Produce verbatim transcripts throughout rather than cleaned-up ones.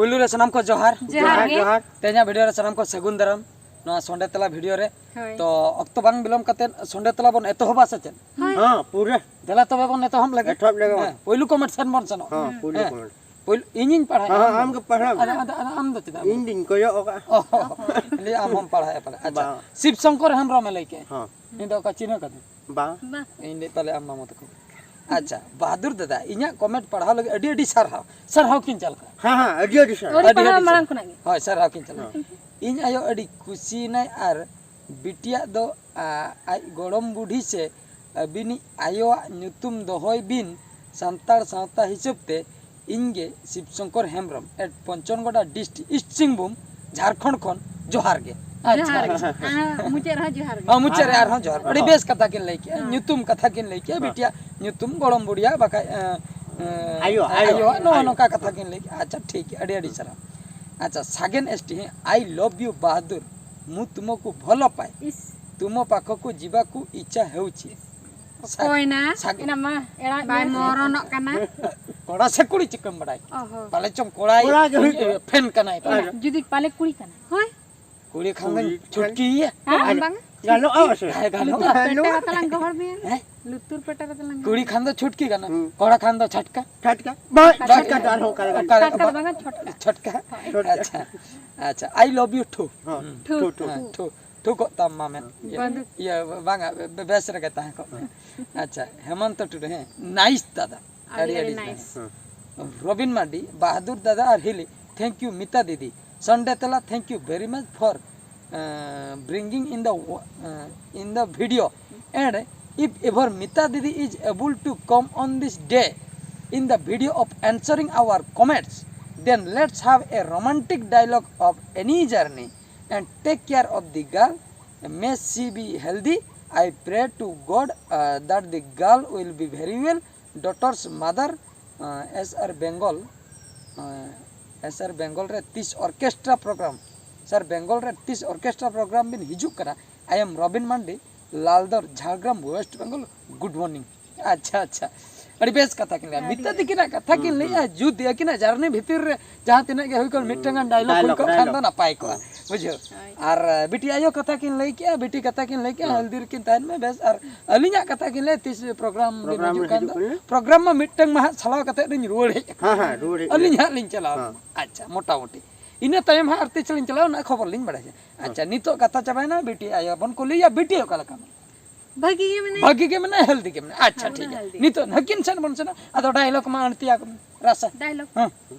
ᱯᱩᱭᱞᱩ ᱨᱮ ᱥᱟᱱᱟᱢ ᱠᱚ ᱡᱚᱦᱟᱨ᱾ ᱡᱚᱦᱟᱨ ᱜᱮ᱾ ᱡᱚᱦᱟᱨ᱾ ᱛᱮᱦᱮᱧᱟᱜ ᱵᱷᱤᱰᱤᱭᱳ ᱨᱮ ᱥᱟᱱᱟᱢ ᱠᱚ ᱥᱟᱹᱜᱩᱱ ᱫᱟᱨᱟᱢ᱾ ᱱᱚᱣᱟ ᱥᱚᱸᱰᱮ ᱛᱟᱞᱟ ᱵᱷᱤᱰᱤᱭᱳ ᱨᱮ ᱦᱳᱭ᱾ ᱛᱚ ᱚᱠᱛᱚ ᱵᱟᱝ ᱵᱤᱞᱚᱢ ᱠᱟᱛᱮ ᱥᱚᱸᱰᱮ ᱛᱟᱞᱟ ᱵᱚᱱ ᱮᱛᱚᱦᱚᱵᱟ ᱥᱮ ᱪᱮᱫ? ᱦᱮᱸ, ᱯᱩᱨᱟᱹ᱾ ᱫᱮᱞᱟ ᱛᱚᱵᱮ ᱵᱚᱱ ᱮᱛᱚᱦᱚᱵ ᱞᱮᱜᱮ᱾ ᱮᱛᱚᱦᱚᱵ ᱞᱮᱜᱮ ᱵᱚᱱ᱾ ᱦᱮᱸ, ᱯᱩᱭᱞᱩ ᱠᱚᱢᱮᱱᱴ ᱥᱮᱱ ᱵᱚᱱ ᱥᱮᱱᱚᱜ᱾ ᱦᱮᱸ, ᱯᱩᱭᱞᱩ ᱦᱮᱸ᱾ ᱠᱚᱢᱮᱱᱴ᱾ ᱯᱩᱭᱞᱩ ᱤᱧᱤᱧ ᱯᱟᱲᱦᱟᱜᱼᱟ᱾ ᱦᱮᱸ, ᱦᱮᱸ, ᱟᱢ ᱟᱢ ᱜᱮ ᱯᱟᱲᱦᱟᱣ ᱟᱫᱚ, ᱢᱮ᱾ ᱟᱫᱚ, ᱟᱫᱚ ᱟᱢ ᱫᱚ ᱪᱮᱫᱟᱜ ᱮᱢ ᱤᱧ ᱫᱩᱧ ᱠᱚᱭᱚᱜ ᱟᱠᱟᱫᱼᱟ᱾ ᱚ, ᱞᱟᱹᱭ ᱟᱢ ᱦᱚᱸᱢ ᱯᱟᱲᱦᱟᱜᱼᱟ ᱯᱟᱞᱮ᱾ ᱟᱪᱪᱷᱟ, ᱵᱟᱝ᱾ ᱥᱤᱵ ᱥᱚᱝᱠᱚᱨ ᱦᱮᱢᱵᱨᱚᱢ ᱮ ᱞᱟᱹᱭ ᱠᱮᱫᱼᱟ᱾ ᱦᱚᱸ᱾ ᱤᱧ ᱫᱚ ᱚᱠᱟ ᱪᱤᱱᱦᱟᱹ ᱠᱟᱫᱟ? ᱵᱟᱝ᱾ ᱵᱟᱝ᱾ ᱤᱧ ᱞᱟᱹᱭ ᱯᱟᱞᱮ ᱟᱢ ᱢᱟᱢᱚ ᱛᱟᱠᱚ᱾ ᱟᱪᱪᱷᱟ, ᱵᱟᱦᱟᱫᱩᱨ ᱫᱟᱫᱟ, ᱤᱧᱟᱹᱜ ᱠᱚᱢᱮᱱᱴ ᱯᱟᱲᱦᱟᱣ ᱞᱟᱹᱜᱤᱫ ᱟᱹᱰᱤ ᱟᱹᱰᱤ ᱥᱟᱨᱦᱟᱣ, ᱥᱟᱨᱦᱟᱣ ᱠᱤᱱ ᱪᱟᱞ ᱠᱟᱜᱼᱟ᱾ ᱦᱮᱸ, ᱦᱮᱸ, ᱟᱹᱰᱤ ᱟᱹᱰᱤ ᱥᱟᱨᱦᱟᱣ᱾ ᱟᱹᱰᱤ ᱟᱹᱰᱤ ᱯᱟᱲᱦᱟᱣ ᱟᱹᱰᱤ ᱢᱟᱲᱟᱝ ᱥᱟᱨᱦᱟᱣ᱾ ᱠᱷᱚᱱᱟᱜ ᱜᱮ᱾ ᱦᱳᱭ, ᱥᱟᱨᱦᱟᱣ ᱠᱤᱱ ᱪᱟᱞ ᱠᱟᱜᱼᱟ᱾ ᱤᱧ ᱟᱭᱳ ᱟᱹᱰᱤ ᱠᱩᱥᱤᱭᱮᱱᱟᱭ ᱟᱨ ᱵᱤᱴᱤᱭᱟᱜ ᱫᱚ ᱟ, ᱟᱡ ᱜᱚᱲᱚᱢ ᱵᱩᱰᱷᱤ ᱥᱮ ᱟᱹᱵᱤᱱᱤᱡ ᱟᱭᱳᱣᱟᱜ ᱧᱩᱛᱩᱢ ᱫᱚᱦᱚᱭ ᱵᱤᱱ ᱥᱟᱱᱛᱟᱲ ᱥᱟᱶᱛᱟ ᱦᱤᱥᱟᱹᱵ ᱛᱮ ᱤᱧ ᱜᱮ ᱥᱤᱵ Shankar Hembrom at ᱯᱚᱧᱪᱚᱱᱜᱚᱰᱟ district East Singbhum Jharkhand ᱠᱷᱚᱱ ᱡᱚᱦᱟᱨ ᱜᱮ᱾ ᱟᱪᱪᱷᱟ, ᱡᱚᱦᱟᱨ ᱜᱮ᱾ ᱟᱪᱪᱷᱟ᱾ ᱟᱨ ᱢᱩᱪᱟᱹᱫ ᱨᱮᱦᱚᱸ ᱡᱚᱦᱟᱨ ᱜᱮ᱾ ᱦᱚᱸ, ᱢᱩᱪᱟᱹᱫ ᱨᱮ ᱟᱨᱦᱚᱸ ᱡᱚᱦᱟᱨ᱾ ᱟᱹᱰᱤ ᱦᱚᱸ᱾ ᱵᱮᱥ ᱠᱟᱛᱷᱟ ᱠᱤᱱ ᱞᱟᱹᱭ ᱠᱮᱜᱼᱟ, ᱦᱚᱸ᱾ ᱧᱩᱛᱩᱢ ᱠᱟᱛᱷᱟ ᱠᱤᱱ ᱞᱟᱹᱭ ᱠᱮᱜᱼᱟ, ᱦᱚᱸ᱾ ᱵᱤᱴᱤᱭᱟᱜ ᱧᱩᱛᱩᱢ, ᱜᱚᱲᱚᱢ ᱵᱩᱰᱤᱭᱟᱜ, ᱵᱟᱠᱷᱟᱡ ᱮ, ᱮ, ᱟᱭᱳ, ᱟᱭᱳ, ᱟᱭᱳᱣᱟᱜ ᱱᱚᱜᱼᱚ ᱟᱭᱳ᱾ ᱱᱚᱝᱠᱟ ᱠᱟᱛᱷᱟ ᱠᱤᱱ ᱞᱟᱹᱭ ᱠᱮᱜᱼᱟ᱾ ᱟᱪᱪᱷᱟ, ᱴᱷᱤᱠ ᱜᱮᱭᱟ, ᱟᱹᱰᱤ ᱟᱹᱰᱤ ᱥᱟᱨᱦᱟᱣ᱾ ᱟᱪᱪᱷᱟ, ᱥᱟᱜᱮᱱ S T, ᱦᱮᱸ, I love you ᱵᱟᱦᱟᱫᱩᱨ, ମୁଁ ତୁମକୁ ଭଲ ପାଏ, ᱤᱥ, ତୁମ ପାଖକୁ ଯିବାକୁ ଇଚ୍ଛା ହେଉଛି। ᱚᱠᱚᱭᱱᱟ? ᱥᱟᱜᱮᱱ᱾ ᱮᱱᱟ ᱢᱟ, ᱮᱲᱟᱜ ᱵᱟᱭ ᱢᱮ᱾ ᱢᱚᱨᱚᱱᱚᱜ ᱠᱟᱱᱟ᱾ ᱠᱚᱲᱟ ᱥᱮ ᱠᱩᱲᱤ ᱪᱤᱠᱟᱹᱢ ᱵᱟᱲᱟᱭ? ᱚᱦᱚ᱾ ᱯᱟᱞᱮ ᱪᱚᱝ ᱠᱚᱲᱟᱭ ᱠᱚᱲᱟ ᱜᱮ ᱦᱩᱭ ᱠᱚᱜᱼᱟ᱾ ᱯᱷᱮᱱ ᱠᱟᱱᱟᱭ ᱯᱟᱞᱮ᱾ ᱮᱱᱟ, ᱡᱩᱫᱤ ᱯᱟᱞᱮ ᱠᱩᱲᱤ ᱠᱟᱱᱟ᱾ ᱦᱳᱭ᱾ ᱠᱩᱲᱤ ᱠᱷᱟᱱ ᱫᱚ ᱠᱩᱲᱤ ᱠᱷᱟᱱ᱾ ᱪᱷᱩᱴᱠᱤ ᱜᱮᱭᱟ᱾ ᱦᱮᱸ, ᱟᱨ ᱵᱟᱝ᱾ ᱜᱟᱱᱚᱜᱼᱟ ᱥᱮ? ᱦᱮᱸ, ᱜᱟᱱᱚᱜᱼᱟ᱾ ᱞᱩᱛᱩᱨ ᱯᱮᱴᱮ ᱨᱮ ᱛᱟᱞᱟᱝ ᱜᱚᱦᱚᱲ ᱢᱮᱭᱟ᱾ ᱦᱮᱸ? ᱞᱩᱛᱩᱨ ᱯᱮᱴᱮ ᱨᱮ ᱛᱟᱞᱟᱝ ᱠᱩᱲᱤ ᱜᱚᱦᱚᱲ᱾ ᱠᱷᱟᱱ ᱫᱚ ᱪᱷᱩᱴᱠᱤ ᱜᱟᱱᱚᱜ᱾ ᱦᱩᱸ᱾ ᱠᱚᱲᱟ ᱠᱷᱟᱱ ᱫᱚ ᱪᱷᱟᱴᱠᱟ᱾ ᱪᱷᱟᱴᱠᱟ ᱫᱚ ᱟᱨᱦᱚᱸ ᱚᱠᱟ ᱞᱮᱠᱟ? ᱚᱠᱟ ᱞᱮᱠᱟ? ᱪᱷᱟᱴᱠᱟ ᱫᱚ ᱵᱟᱝᱟ, ᱪᱷᱚᱴᱠᱟ᱾ ᱪᱷᱚᱴᱠᱟ᱾ ᱪᱷᱚᱴᱠᱟ᱾ ᱟᱪᱪᱷᱟ, ᱟᱪᱪᱷᱟ, I love you too᱾ ᱦᱚᱸ, ᱦᱩᱸ᱾ ᱴᱷᱩ, ᱴᱷᱩ᱾ ᱦᱮᱸ, ᱴᱷᱩ, ᱴᱷᱩ ᱠᱚᱜ ᱛᱟᱢ ᱢᱟ ᱢᱮᱱ᱾ ᱤᱭᱟᱹ, ᱵᱟᱹᱫᱩ᱾ ᱤᱭᱟᱹ, ᱵᱟᱝᱟ, ᱵᱮ-, ᱵᱮᱥ ᱨᱮᱜᱮ ᱛᱟᱦᱮᱸ ᱠᱚᱜ ᱢᱮ᱾ ᱟᱪᱪᱷᱟ, ᱦᱮᱢᱚᱱᱛᱚ ᱴᱩᱰᱩ, ᱦᱮᱸ, nice ᱫᱟᱫᱟ᱾ ᱟᱹᱰᱤ, ᱟᱹᱰᱤ, ᱟᱹᱰᱤ ᱟᱹᱰᱤ nice᱾ nice᱾ ᱦᱮᱸ᱾ ᱨᱚᱵᱤᱱ ᱢᱟᱨᱰᱤ, ᱵᱟᱦᱟᱫᱩᱨ ᱫᱟᱫᱟ ᱟᱨ ᱦᱤᱞᱤ, thank you ᱢᱤᱛᱟ ᱫᱤᱫᱤ᱾ ᱥᱚᱱᱰᱮ ᱛᱮᱞᱟ, thank you very much for, uh, bringing in the, uh, in the video. And if ever Mita Didi is able to come on this day in the video of answering our comments, then let's have a romantic dialogue of any journey and take care of the girl. May she be healthy. I pray to God, uh, that the girl will be very well. Daughter's mother, uh, S R Bengal, uh, S R Bengal ᱨᱮ ᱛᱤᱥ orchestra program, sir, Bengal ᱨᱮ ᱛᱤᱥ orchestra program ᱵᱤᱱ ᱦᱤᱡᱩᱜ ᱠᱟᱱᱟ? I am Robin Mandi, ᱞᱟᱞᱫᱚᱨ, Jhargram, West Bengal. Good morning. ᱟᱪᱪᱷᱟ, ᱟᱪᱪᱷᱟ, ᱟᱹᱰᱤ ᱵᱮᱥ ᱠᱟᱛᱷᱟ ᱠᱤᱱ ᱞᱟᱹᱭᱟ᱾ ᱟᱹᱰᱤ ᱢᱤᱛᱟ ᱵᱮᱥ᱾ ᱛᱤᱠᱤᱱᱟᱜ ᱠᱟᱛᱷᱟ ᱠᱤᱱ ᱞᱟᱹᱭᱟ, ᱡᱩᱫᱤ ᱟᱹᱠᱤᱱᱟᱜ ᱡᱟᱨᱱᱤ ᱵᱷᱤᱛᱤᱨ ᱨᱮ ᱡᱟᱦᱟᱸ ᱛᱤᱱᱟᱹᱜ ᱜᱮ ᱦᱩᱭ ᱠᱚᱜ, ᱢᱤᱫᱴᱟᱝ ᱜᱟᱱ ᱰᱟᱭᱞᱚᱜ ᱦᱩᱭ ᱰᱟᱭᱞᱚᱜ, ᱠᱚᱜ ᱠᱷᱟᱱ ᱫᱚ ᱰᱟᱭᱞᱚᱜ᱾ ᱱᱟᱯᱟᱭ ᱠᱚᱜᱼᱟ, ᱵᱩᱡᱷᱟᱹᱣ᱾ ᱦᱳᱭ᱾ ᱟᱨ ᱵᱤᱴᱤ ᱟᱭᱳ ᱠᱟᱛᱷᱟ ᱠᱤᱱ ᱞᱟᱹᱭ ᱠᱮᱜᱼᱟ, ᱵᱤᱴᱤ ᱠᱟᱛᱷᱟ ᱠᱤᱱ ᱞᱟᱹᱭ ᱠᱮᱜᱼᱟ, ᱦᱮᱸ᱾ ᱦᱟᱞᱫᱤ ᱨᱮᱠᱤᱱ ᱛᱟᱦᱮᱱ ᱢᱟ, ᱵᱮᱥ᱾ ᱟᱨ ᱟᱹᱞᱤᱧᱟᱜ ᱠᱟᱛᱷᱟ ᱠᱤᱱ ᱞᱟᱹᱭᱟ, ᱛᱤᱥ ᱯᱨᱳᱜᱨᱟᱢ ᱵᱤᱱ ᱯᱨᱳᱜᱨᱟᱢ ᱦᱤᱡᱩᱜ ᱠᱟᱱ ᱫᱚ? ᱦᱤᱡᱩᱜ ᱠᱟᱱᱟ᱾ ᱯᱨᱳᱜᱨᱟᱢ ᱢᱟ ᱢᱤᱫᱴᱟᱝ ᱢᱟ ᱦᱟᱸᱜ ᱪᱟᱞᱟᱣ ᱠᱟᱛᱮ ᱞᱤᱧ ᱨᱩᱣᱟᱹᱲ ᱦᱮᱡ ᱟᱠᱟᱱᱟ᱾ ᱦᱮᱸ, ᱦᱮᱸ, ᱨᱩᱣᱟᱹᱲ ᱦᱮᱡ ᱟᱹᱞᱤᱧ ᱠᱟᱱᱟ᱾ ᱦᱟᱸᱜ ᱞᱤᱧ ᱪᱟᱞᱟᱣ ᱦᱮᱸ᱾ ᱟᱠᱟᱱᱟ᱾ ᱟᱪᱪᱷᱟ, ᱢᱚᱴᱟᱢᱩᱴᱤ᱾ ᱤᱱᱟᱹ ᱛᱟᱭᱚᱢ ᱦᱟᱸᱜ ᱟᱨ ᱛᱤᱥ ᱞᱤᱧ ᱪᱟᱞᱟᱜᱼᱟ, ᱚᱱᱟ ᱠᱷᱚᱵᱚᱨ ᱞᱤᱧ ᱵᱟᱲᱟᱭᱟ᱾ ᱟᱪᱪᱷᱟ, ᱦᱮᱸ᱾ ᱱᱤᱛᱚᱜ ᱠᱟᱛᱷᱟ ᱪᱟᱵᱟᱭᱮᱱᱟ, ᱵᱤᱴᱤ ᱟᱭᱳ ᱵᱚᱱ ᱠᱩᱞᱤᱭᱟ, ᱵᱤᱴᱤ ᱚᱠᱟ ᱞᱮᱠᱟ ᱢᱮᱱᱟᱭᱟ? ᱵᱷᱟᱹᱜᱤ ᱜᱮ ᱢᱮᱱᱟᱭᱟ᱾ ᱵᱷᱟᱹᱜᱤ ᱜᱮ ᱢᱮᱱᱟᱭᱟ, ᱦᱮᱞᱫᱤ ᱜᱮ ᱢᱮᱱᱟᱭᱟ᱾ ᱟᱪᱪᱷᱟ, ᱦᱮᱸ, ᱴᱷᱤᱠ ᱜᱮᱭᱟ᱾ ᱦᱮᱞᱫᱤ᱾ ᱱᱤᱛᱚᱜ ᱱᱟᱹᱠᱤᱱ ᱥᱮᱱ ᱵᱚᱱ ᱥᱮᱱᱚᱜ, ᱟᱫᱚ ᱰᱟᱭᱞᱚᱜ ᱢᱟ ᱟᱹᱬᱛᱤᱭᱟ ᱠᱚ ᱨᱟᱥᱟ᱾ ᱰᱟᱭᱞᱚᱜ? ᱦᱮᱸ᱾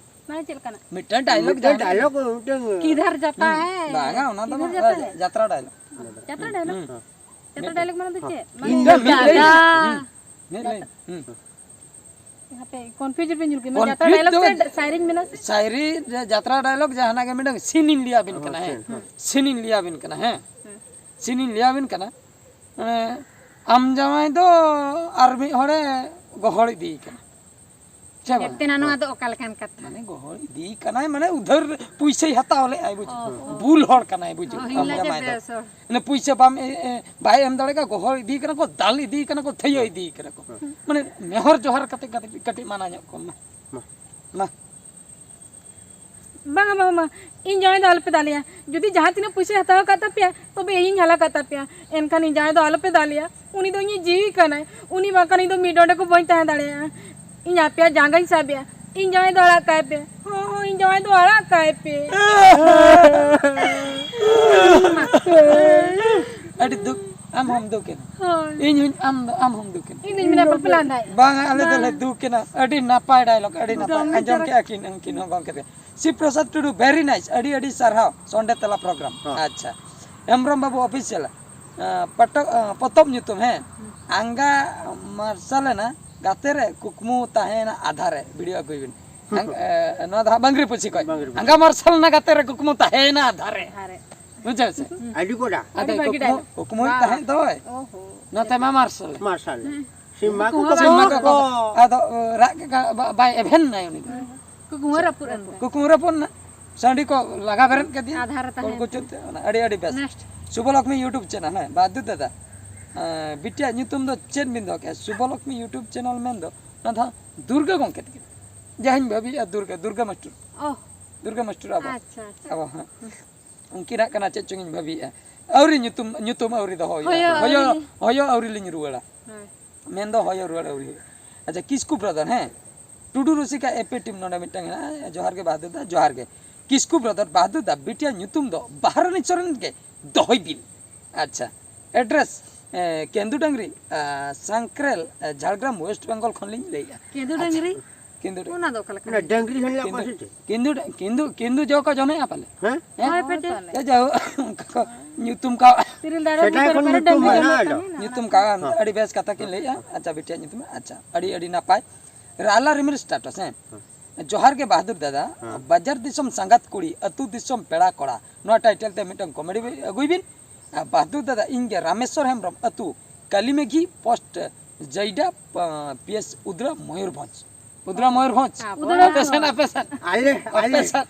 ᱢᱟᱱᱮ ᱪᱮᱫ ᱞᱮᱠᱟᱱᱟᱜ? ᱢᱤᱫᱴᱟᱝ ᱰᱟᱭᱞᱚᱜ ᱢᱤᱫᱴᱟᱝ ᱡᱟᱦᱟᱸ ᱰᱟᱭᱞᱚᱜ ᱢᱤᱫᱴᱟᱝ ᱠᱤᱫᱷᱟᱨ ᱡᱟᱛᱟ ᱦᱩᱸ, ᱦᱮᱸ? ᱵᱟᱝᱟ, ᱚᱱᱟ ᱫᱚ ᱠᱤᱫᱷᱟᱨ ᱵᱟᱝ, ᱡᱟᱛᱟ ᱦᱮᱸ? ᱡᱟᱛᱨᱟ ᱰᱟᱭᱞᱚᱜ᱾ ᱡᱟᱛᱨᱟ ᱰᱟᱭᱞᱚᱜ? ᱦᱩᱸ᱾ ᱡᱟᱛᱨᱟ ᱰᱟᱭᱞᱚᱜ ᱢᱟᱱᱮ ᱫᱚ ᱪᱮᱫ? ᱢᱟᱱᱮ ᱢᱤᱫᱴᱟᱝ, ᱢᱤᱫᱴᱟᱝ, ᱡᱟᱛᱟ᱾ ᱦᱩᱸ, ᱢᱤᱫ ᱞᱟᱭᱤᱱ, ᱦᱩᱸ᱾ ᱦᱟᱯᱮ, confuse ᱨᱮᱯᱮ ᱧᱩᱨ ᱠᱮᱫᱟ᱾ ᱢᱟᱱᱮ ᱡᱟᱛᱨᱟ confuse ᱰᱟᱭᱞᱚᱜ ᱫᱚ ᱥᱮ ᱰᱟ-, ᱥᱟᱭᱨᱤᱧ ᱢᱮᱱᱟ ᱥᱮ? ᱥᱟᱭᱨᱤ ᱨᱮ ᱡᱟᱛᱨᱟ ᱰᱟᱭᱞᱚᱜ ᱡᱟᱦᱟᱱᱟᱜ ᱜᱮ ᱢᱤᱫᱴᱟᱝ scene ᱤᱧ ᱞᱟᱹᱭᱟᱵᱤᱱ ᱠᱟᱱᱟ, ᱦᱮᱸ᱾ Scene, ᱦᱮᱸ᱾ Scene ᱤᱧ ᱞᱟᱹᱭᱟᱵᱤᱱ ᱠᱟᱱᱟ, ᱦᱮᱸ᱾ ᱦᱮᱸ᱾ Scene ᱤᱧ ᱞᱟᱹᱭᱟᱵᱤᱱ ᱠᱟᱱᱟ᱾ ᱢᱟᱱᱮ, ᱟᱢ ᱡᱟᱶᱟᱭ ᱫᱚ ᱟᱨ ᱢᱤᱫ ᱦᱚᱲᱮ ᱜᱚᱦᱚᱲ ᱤᱫᱤᱭ ᱠᱟᱱᱟ᱾ ᱪᱮ ᱵᱟᱝ? ᱡᱟᱛᱮ ᱱᱟ ᱱᱚᱣᱟ ᱫᱚ ᱚᱠᱟ ᱞᱮᱠᱟᱱ ᱠᱟᱛᱷᱟ? ᱢᱟᱱᱮ ᱜᱚᱦᱚᱲ ᱤᱫᱤᱭ ᱠᱟᱱᱟᱭ, ᱢᱟᱱᱮ ᱩᱫᱷᱟᱹᱨ ᱯᱩᱭᱥᱟᱹᱭ ᱦᱟᱛᱟᱣ ᱞᱮᱜᱼᱟᱭ, ᱵᱩᱡᱷᱟᱹᱣ᱾ ᱚ, ᱚ᱾ ᱵᱩᱞ ᱦᱚᱲ ᱠᱟᱱᱟᱭ, ᱵᱩᱡᱷᱟᱹᱣ᱾ ᱚ, ᱟᱢ ᱦᱤᱧ ᱞᱟᱡᱮ ᱡᱟᱶᱟᱭ ᱫᱚ᱾ ᱵᱮᱥ ᱦᱚᱲ᱾ ᱢᱟᱱᱮ ᱯᱩᱭᱥᱟᱹ ᱵᱟᱢ ᱮ-, ᱮ-, ᱵᱟᱭ ᱮᱢ ᱫᱟᱲᱮ ᱠᱟᱱᱟ, ᱜᱚᱦᱚᱲ ᱤᱫᱤᱭ ᱠᱟᱱᱟ ᱠᱚ, ᱫᱟᱞ ᱤᱫᱤᱭ ᱠᱟᱱᱟ ᱠᱚ, ᱛᱷᱟᱹᱭᱟᱹ ᱤᱫᱤᱭ ᱠᱟᱱᱟ ᱠᱚ᱾ ᱦᱮᱸ᱾ ᱢᱟᱱᱮ ᱱᱮᱦᱚᱨ ᱡᱚᱦᱟᱨ ᱠᱟᱛᱮ, ᱠᱟᱛᱮ ᱠᱟᱹᱴᱤᱡ ᱢᱟᱱᱟ ᱧᱚᱜ ᱠᱚᱢ ᱢᱟ᱾ ᱢᱟ᱾ ᱢᱟ᱾ ᱵᱟᱝᱟ, ᱵᱟᱝᱟ, ᱵᱟᱝᱟ᱾ ᱤᱧ ᱡᱟᱶᱟᱭ ᱫᱚ ᱟᱞᱚᱯᱮ ᱫᱟᱞᱮᱭᱟ᱾ ᱡᱩᱫᱤ ᱡᱟᱦᱟᱸ ᱛᱤᱱᱟᱹᱜ ᱯᱩᱭᱥᱟᱹᱭ ᱦᱟᱛᱟᱣ ᱟᱠᱟᱫ ᱛᱟᱯᱮᱭᱟ, ᱛᱚᱵᱮ ᱤᱧᱤᱧ ᱦᱟᱞᱟ ᱠᱟᱜ ᱛᱟᱯᱮᱭᱟ᱾ ᱮᱱᱠᱷᱟᱱ ᱤᱧ ᱡᱟᱶᱟᱭ ᱫᱚ ᱟᱞᱚᱯᱮ ᱫᱟᱞᱮᱭᱟ᱾ ᱩᱱᱤ ᱫᱚ ᱤᱧᱤᱡ ᱡᱤᱣᱤ ᱠᱟᱱᱟᱭ᱾ ᱩᱱᱤ ᱵᱟᱝᱠᱷᱟᱱ ᱤᱧ ᱫᱚ ᱢᱤᱫ ᱰᱚᱸᱰᱮ ᱠᱚ ᱵᱟᱹᱧ ᱛᱟᱦᱮᱸ ᱫᱟᱲᱮᱭᱟᱜᱼᱟ᱾ ᱤᱧ ᱟᱯᱮᱭᱟᱜ ᱡᱟᱸᱜᱟᱧ ᱥᱟᱵᱮᱜᱼᱟ᱾ ᱤᱧ ᱡᱟᱶᱟᱭ ᱫᱚ ᱟᱲᱟᱜ ᱠᱟᱭ ᱯᱮ᱾ ᱦᱚᱸ, ᱦᱚᱸ, ᱤᱧ ᱡᱟᱶᱟᱭ ᱫᱚ ᱟᱲᱟᱜ ᱠᱟᱭ ᱯᱮ᱾ ᱟᱹᱰᱤ ᱫᱩᱠ, ᱟᱢ ᱦᱚᱸᱢ ᱫᱩᱠ ᱮᱱᱟ᱾ ᱦᱳᱭ᱾ ᱤᱧ ᱦᱚᱸᱧ, ᱟᱢ ᱫᱚ, ᱟᱢ ᱦᱚᱸᱢ ᱫᱩᱠ ᱮᱱᱟ᱾ ᱤᱧ ᱫᱚᱧ ᱢᱮᱱᱟ ᱯᱟᱞᱯᱮ ᱞᱟᱸᱫᱟᱭᱮᱫ᱾ ᱵᱟᱝᱟ, ᱟᱞᱮ ᱫᱚᱞᱮ ᱵᱟᱝ᱾ ᱫᱩᱠ ᱮᱱᱟ᱾ ᱟᱹᱰᱤ ᱱᱟᱯᱟᱭ ᱰᱟᱭᱞᱚᱜ, ᱟᱹᱰᱤ ᱱᱟᱯᱟᱭ᱾ ᱫᱚᱢᱮ ᱟᱸᱡᱚᱢ ᱪᱚᱨᱚᱠ᱾ ᱠᱮᱜᱼᱟ ᱠᱤᱱ ᱩᱱᱠᱤᱱ ᱦᱚᱸ ᱜᱚᱢᱠᱮ ᱛᱟᱹᱠᱤᱱ᱾ ᱥᱤᱵ ᱯᱨᱚᱥᱟᱫᱽ ᱴᱩᱰᱩ, very nice, ᱟᱹᱰᱤ ᱟᱹᱰᱤ ᱥᱟᱨᱦᱟᱣ ᱥᱚᱱᱰᱮ ᱛᱮᱞᱟ program᱾ ᱦᱚᱸ᱾ ᱟᱪᱪᱷᱟ, ᱦᱮᱢᱵᱨᱚᱢ ᱵᱟᱹᱵᱩ official, ᱟᱸ, ᱯᱟᱴᱚ-, ᱟᱸ, ᱯᱚᱛᱚᱵ ᱧᱩᱛᱩᱢ, ᱦᱮᱸ? ᱦᱩᱸ᱾ ᱟᱸᱜᱟ ᱢᱟᱨᱥᱟᱞ ᱮᱱᱟ ᱜᱟᱛᱮ ᱨᱮ, ᱠᱩᱠᱢᱩ ᱛᱟᱦᱮᱸᱭᱮᱱᱟ ᱟᱫᱷᱟᱨᱮ, video ᱟᱹᱜᱩᱭ ᱵᱤᱱ᱾ ᱦᱩᱸ᱾ ᱟᱸᱜ-, ᱮ, ᱱᱚᱣᱟ ᱫᱚ ᱦᱟᱸᱜ ᱵᱟᱝᱨᱤ ᱯᱩᱥᱤ ᱠᱷᱚᱡ᱾ ᱵᱟᱝᱨᱤ ᱯᱩᱥᱤ᱾ ᱟᱸᱜᱟ ᱢᱟᱨᱥᱟᱞ ᱮᱱᱟ ᱜᱟᱛᱮ ᱨᱮ, ᱠᱩᱠᱢᱩ ᱛᱟᱦᱮᱸᱭᱮᱱᱟ ᱟᱫᱷᱟᱨᱮ᱾ ᱟᱫᱷᱟᱨᱮ᱾ ᱵᱩᱡᱷᱟᱹᱣ ᱥᱮ? ᱦᱩᱸ᱾ ᱟᱹᱰᱤ ᱜᱚᱰᱟ᱾ ᱟᱫᱚ ᱟᱹᱰᱤ ᱵᱷᱟᱹᱜᱤ ᱠᱩᱠᱢᱩ, ᱰᱟᱭᱞᱚᱜ᱾ ᱠᱩᱠᱢᱩᱭ ᱵᱟᱦ᱾ ᱛᱟᱦᱮᱸᱫ ᱫᱚᱭ᱾ ᱚᱦᱚ᱾ ᱱᱚᱛᱮ ᱢᱟ ᱢᱟᱨᱥᱟᱞ᱾ ᱢᱟᱨᱥᱟᱞ᱾ ᱦᱩᱸ᱾ ᱥᱤᱢ ᱢᱟ ᱠᱚ ᱥᱤᱢ ᱢᱟ ᱠᱚ ᱠᱚ᱾ ᱠᱚ᱾ ᱟᱫᱚ, ᱨᱟᱜ ᱠᱮᱫ ᱠᱷᱟᱱ ᱵᱟ-, ᱵᱟᱭ ᱮᱵᱷᱮᱱ ᱱᱟᱭ ᱩᱱᱤ ᱫᱚ᱾ ᱠᱩᱠᱢᱩ ᱨᱟᱹᱯᱩᱫ ᱮᱱ ᱛᱟᱭᱟ᱾ ᱠᱩᱠᱢᱩ ᱨᱟᱹᱯᱩᱫ ᱮᱱᱟ᱾ ᱥᱟᱺᱰᱤ ᱠᱚ ᱞᱟᱜᱟ ᱵᱮᱨᱮᱫ ᱠᱮᱫᱮᱭᱟ᱾ ᱟᱫᱷᱟᱨ ᱨᱮ ᱛᱟᱦᱮᱸ ᱠᱚ ᱪᱩᱯ ᱛᱮ, ᱚᱱᱟ ᱟᱹᱰᱤ, ᱟᱹᱰᱤ ᱵᱮᱥ᱾ Next᱾ ᱥᱩᱵᱚᱞᱚᱠᱷᱢᱤ YouTube channel, ᱦᱮᱸ, ᱵᱟᱫᱩ ᱫᱟᱫᱟ᱾ ᱮᱸ, ᱵᱤᱴᱤᱭᱟᱜ ᱧᱩᱛᱩᱢ ᱫᱚ ᱪᱮᱫ ᱵᱤᱱ ᱫᱚᱦᱚ ᱠᱮᱜᱼᱟ? ᱥᱩᱵᱚᱞᱚᱠᱷᱢᱤ YouTube channel ᱢᱮᱱ ᱫᱚ ᱚᱱᱟ ᱫᱚ ᱦᱟᱸᱜ ᱫᱩᱨᱜᱟᱹ ᱜᱚᱢᱠᱮ ᱛᱟᱹᱠᱤᱱ᱾ ᱡᱟᱦᱟᱸᱧ ᱵᱷᱟᱹᱵᱤᱭᱮᱫᱼᱟ, ᱫᱩᱨᱜᱟ, ᱫᱩᱨᱜᱟ ᱢᱟᱥᱴᱟᱨ᱾ ᱚ ᱫᱩᱨᱜᱟ ᱢᱟᱥᱴᱟᱨ ᱟᱵᱚ᱾ ᱟᱪᱪᱷᱟ ᱟᱪᱪᱷᱟ ᱟᱵᱚ ᱦᱟᱸᱜ᱾ ᱩᱱᱠᱤᱱᱟᱜ ᱠᱟᱱᱟ ᱪᱮᱫ ᱪᱚᱝ ᱤᱧ ᱵᱷᱟᱹᱵᱤᱭᱮᱫᱼᱟ᱾ ᱟᱹᱣᱨᱤ ᱧᱩᱛᱩᱢ, ᱧᱩᱛᱩᱢ ᱟᱹᱣᱨᱤ ᱫᱚᱦᱚ ᱦᱩᱭᱩᱜᱼᱟ᱾ ᱦᱚᱭᱚ ᱦᱚᱭᱚ, ᱟᱹᱣᱨᱤ᱾ ᱦᱚᱭᱚ ᱟᱹᱣᱨᱤ ᱞᱤᱧ ᱨᱩᱣᱟᱹᱲᱟ᱾ ᱦᱳᱭ ᱢᱮᱱᱫᱚ ᱦᱚᱭᱚ ᱨᱩᱣᱟᱹᱲ ᱟᱹᱣᱨᱤ ᱦᱩᱭᱩᱜᱼᱟ᱾ ᱟᱪᱪᱷᱟ, ᱠᱤᱥᱠᱩ ᱵᱨᱟᱫᱟᱨ, ᱦᱮᱸ, ᱴᱩᱰᱩ ᱨᱩᱥᱤᱠᱟ ᱮᱯᱤ ᱴᱤᱢ ᱱᱚᱰᱮ ᱢᱤᱫᱴᱟᱝ ᱦᱮᱱᱟᱜᱼᱟ᱾ ᱡᱚᱦᱟᱨ ᱜᱮ ᱵᱟᱦᱟᱫᱩᱨ ᱫᱟ, ᱡᱚᱦᱟᱨ ᱜᱮ᱾ ᱠᱤᱥᱠᱩ ᱵᱨᱟᱫᱟᱨ, ᱵᱟᱦᱟᱫᱩᱨ ᱫᱟ ᱵᱤᱴᱤᱭᱟᱜ ᱧᱩᱛᱩᱢ ᱫᱚ ᱵᱟᱦᱨᱟᱱᱤ ᱥᱚᱨᱮᱱ ᱜᱮ ᱫᱚᱦᱚᱭ ᱵᱤᱱ᱾ ᱟᱪᱪᱷᱟ, ᱮᱰᱨᱮᱥ, ᱮ, ᱠᱮᱱᱫᱩ ᱰᱟᱝᱨᱤ, ᱟ, ᱥᱟᱝᱠᱨᱮᱞ, ᱮ, ᱡᱷᱟᱲᱜᱨᱟᱢ ᱳᱭᱮᱥᱴ ᱵᱮᱝᱜᱚᱞ ᱠᱷᱚᱱ ᱞᱤᱧ ᱞᱟᱹᱭᱮᱫᱼᱟ᱾ ᱠᱮᱸᱫᱩ ᱰᱟᱝᱨᱤ? ᱠᱮᱱᱫᱩ ᱰᱟᱝᱨᱤ᱾ ᱚᱱᱟ ᱫᱚ ᱚᱠᱟ ᱞᱮᱠᱟ? ᱚᱱᱟ ᱰᱟᱝᱨᱤ ᱦᱮᱱᱟᱜ ᱠᱚᱣᱟ ᱠᱮᱱᱫᱩ, ᱥᱮ ᱪᱮᱫ? ᱠᱮᱱᱫᱩ, ᱠᱮᱱᱫᱩ, ᱠᱮᱱᱫᱩ ᱡᱚ ᱠᱚ ᱡᱚᱢᱮᱜᱼᱟ ᱯᱟᱞᱮ? ᱦᱮᱸ? ᱦᱮᱸ? ᱦᱳᱭ ᱯᱟᱞᱮ᱾ ᱮ ᱡᱟᱭᱦᱳᱠ, ᱚᱱᱠᱟ ᱠᱚ ᱧᱩᱛᱩᱢ ᱠᱟᱣᱟ᱾ ᱛᱤᱨᱤᱞ ᱫᱟᱨᱮ ᱵᱩᱴᱟᱹ ᱥᱮᱫᱟᱭ ᱨᱮ ᱠᱷᱚᱱ ᱰᱟᱹᱝᱨᱤ ᱧᱩᱛᱩᱢ ᱢᱮᱱᱟᱜ ᱢᱮᱱᱟᱜᱼᱟ ᱟᱠᱟᱫ ᱟᱫᱚ᱾ ᱢᱮᱱᱟᱜᱼᱟ᱾ ᱧᱩᱛᱩᱢ ᱠᱟᱣᱟ, ᱟᱹᱰᱤ ᱵᱮᱥ ᱠᱟᱛᱷᱟ ᱠᱤᱱ ᱞᱟᱹᱭᱮᱜᱼᱟ᱾ ᱟᱪᱪᱷᱟ, ᱵᱤᱴᱤᱭᱟᱜ ᱧᱩᱛᱩᱢ, ᱟᱪᱪᱷᱟ, ᱟᱹᱰᱤ, ᱟᱹᱰᱤ ᱱᱟᱯᱟᱭ᱾ ᱨᱟᱦᱞᱟ ᱨᱤᱢᱤᱞ ᱥᱴᱟᱴᱟᱥ, ᱦᱮᱸ? ᱡᱚᱦᱟᱨ ᱜᱮ ᱵᱟᱦᱟᱫᱩᱨ ᱫᱟᱫᱟ, ᱵᱟᱡᱟᱨ ᱫᱤᱥᱚᱢ ᱥᱟᱸᱜᱟᱛ ᱠᱩᱲᱤ, ᱟᱹᱛᱩ ᱫᱤᱥᱚᱢ ᱯᱮᱲᱟ ᱠᱚᱲᱟ, ᱱᱚᱣᱟ ᱴᱟᱭᱴᱮᱞ ᱛᱮ ᱢᱤᱫᱴᱟᱝ ᱠᱚᱢᱮᱰᱤ ᱟᱹᱜᱩᱭ ᱵᱤᱱ᱾ ᱟᱨ ᱵᱟᱦᱟᱫᱩᱨ ᱫᱟᱫᱟ, ᱤᱧ ᱜᱮ ᱨᱟᱢᱮᱥᱣᱚᱨ ᱦᱮᱢᱵᱨᱚᱢ, ᱟᱹᱛᱩ Kalimeghi, post Jaida, P S Udra, Mayurbhanj. Udra Mayurbhanj. Udra ᱟᱯᱮ ᱥᱮᱱ, ᱟᱯᱮ ᱥᱮᱱ᱾ ᱟᱞᱮ ᱟᱯᱮ ᱟᱞᱮ ᱥᱮᱱ,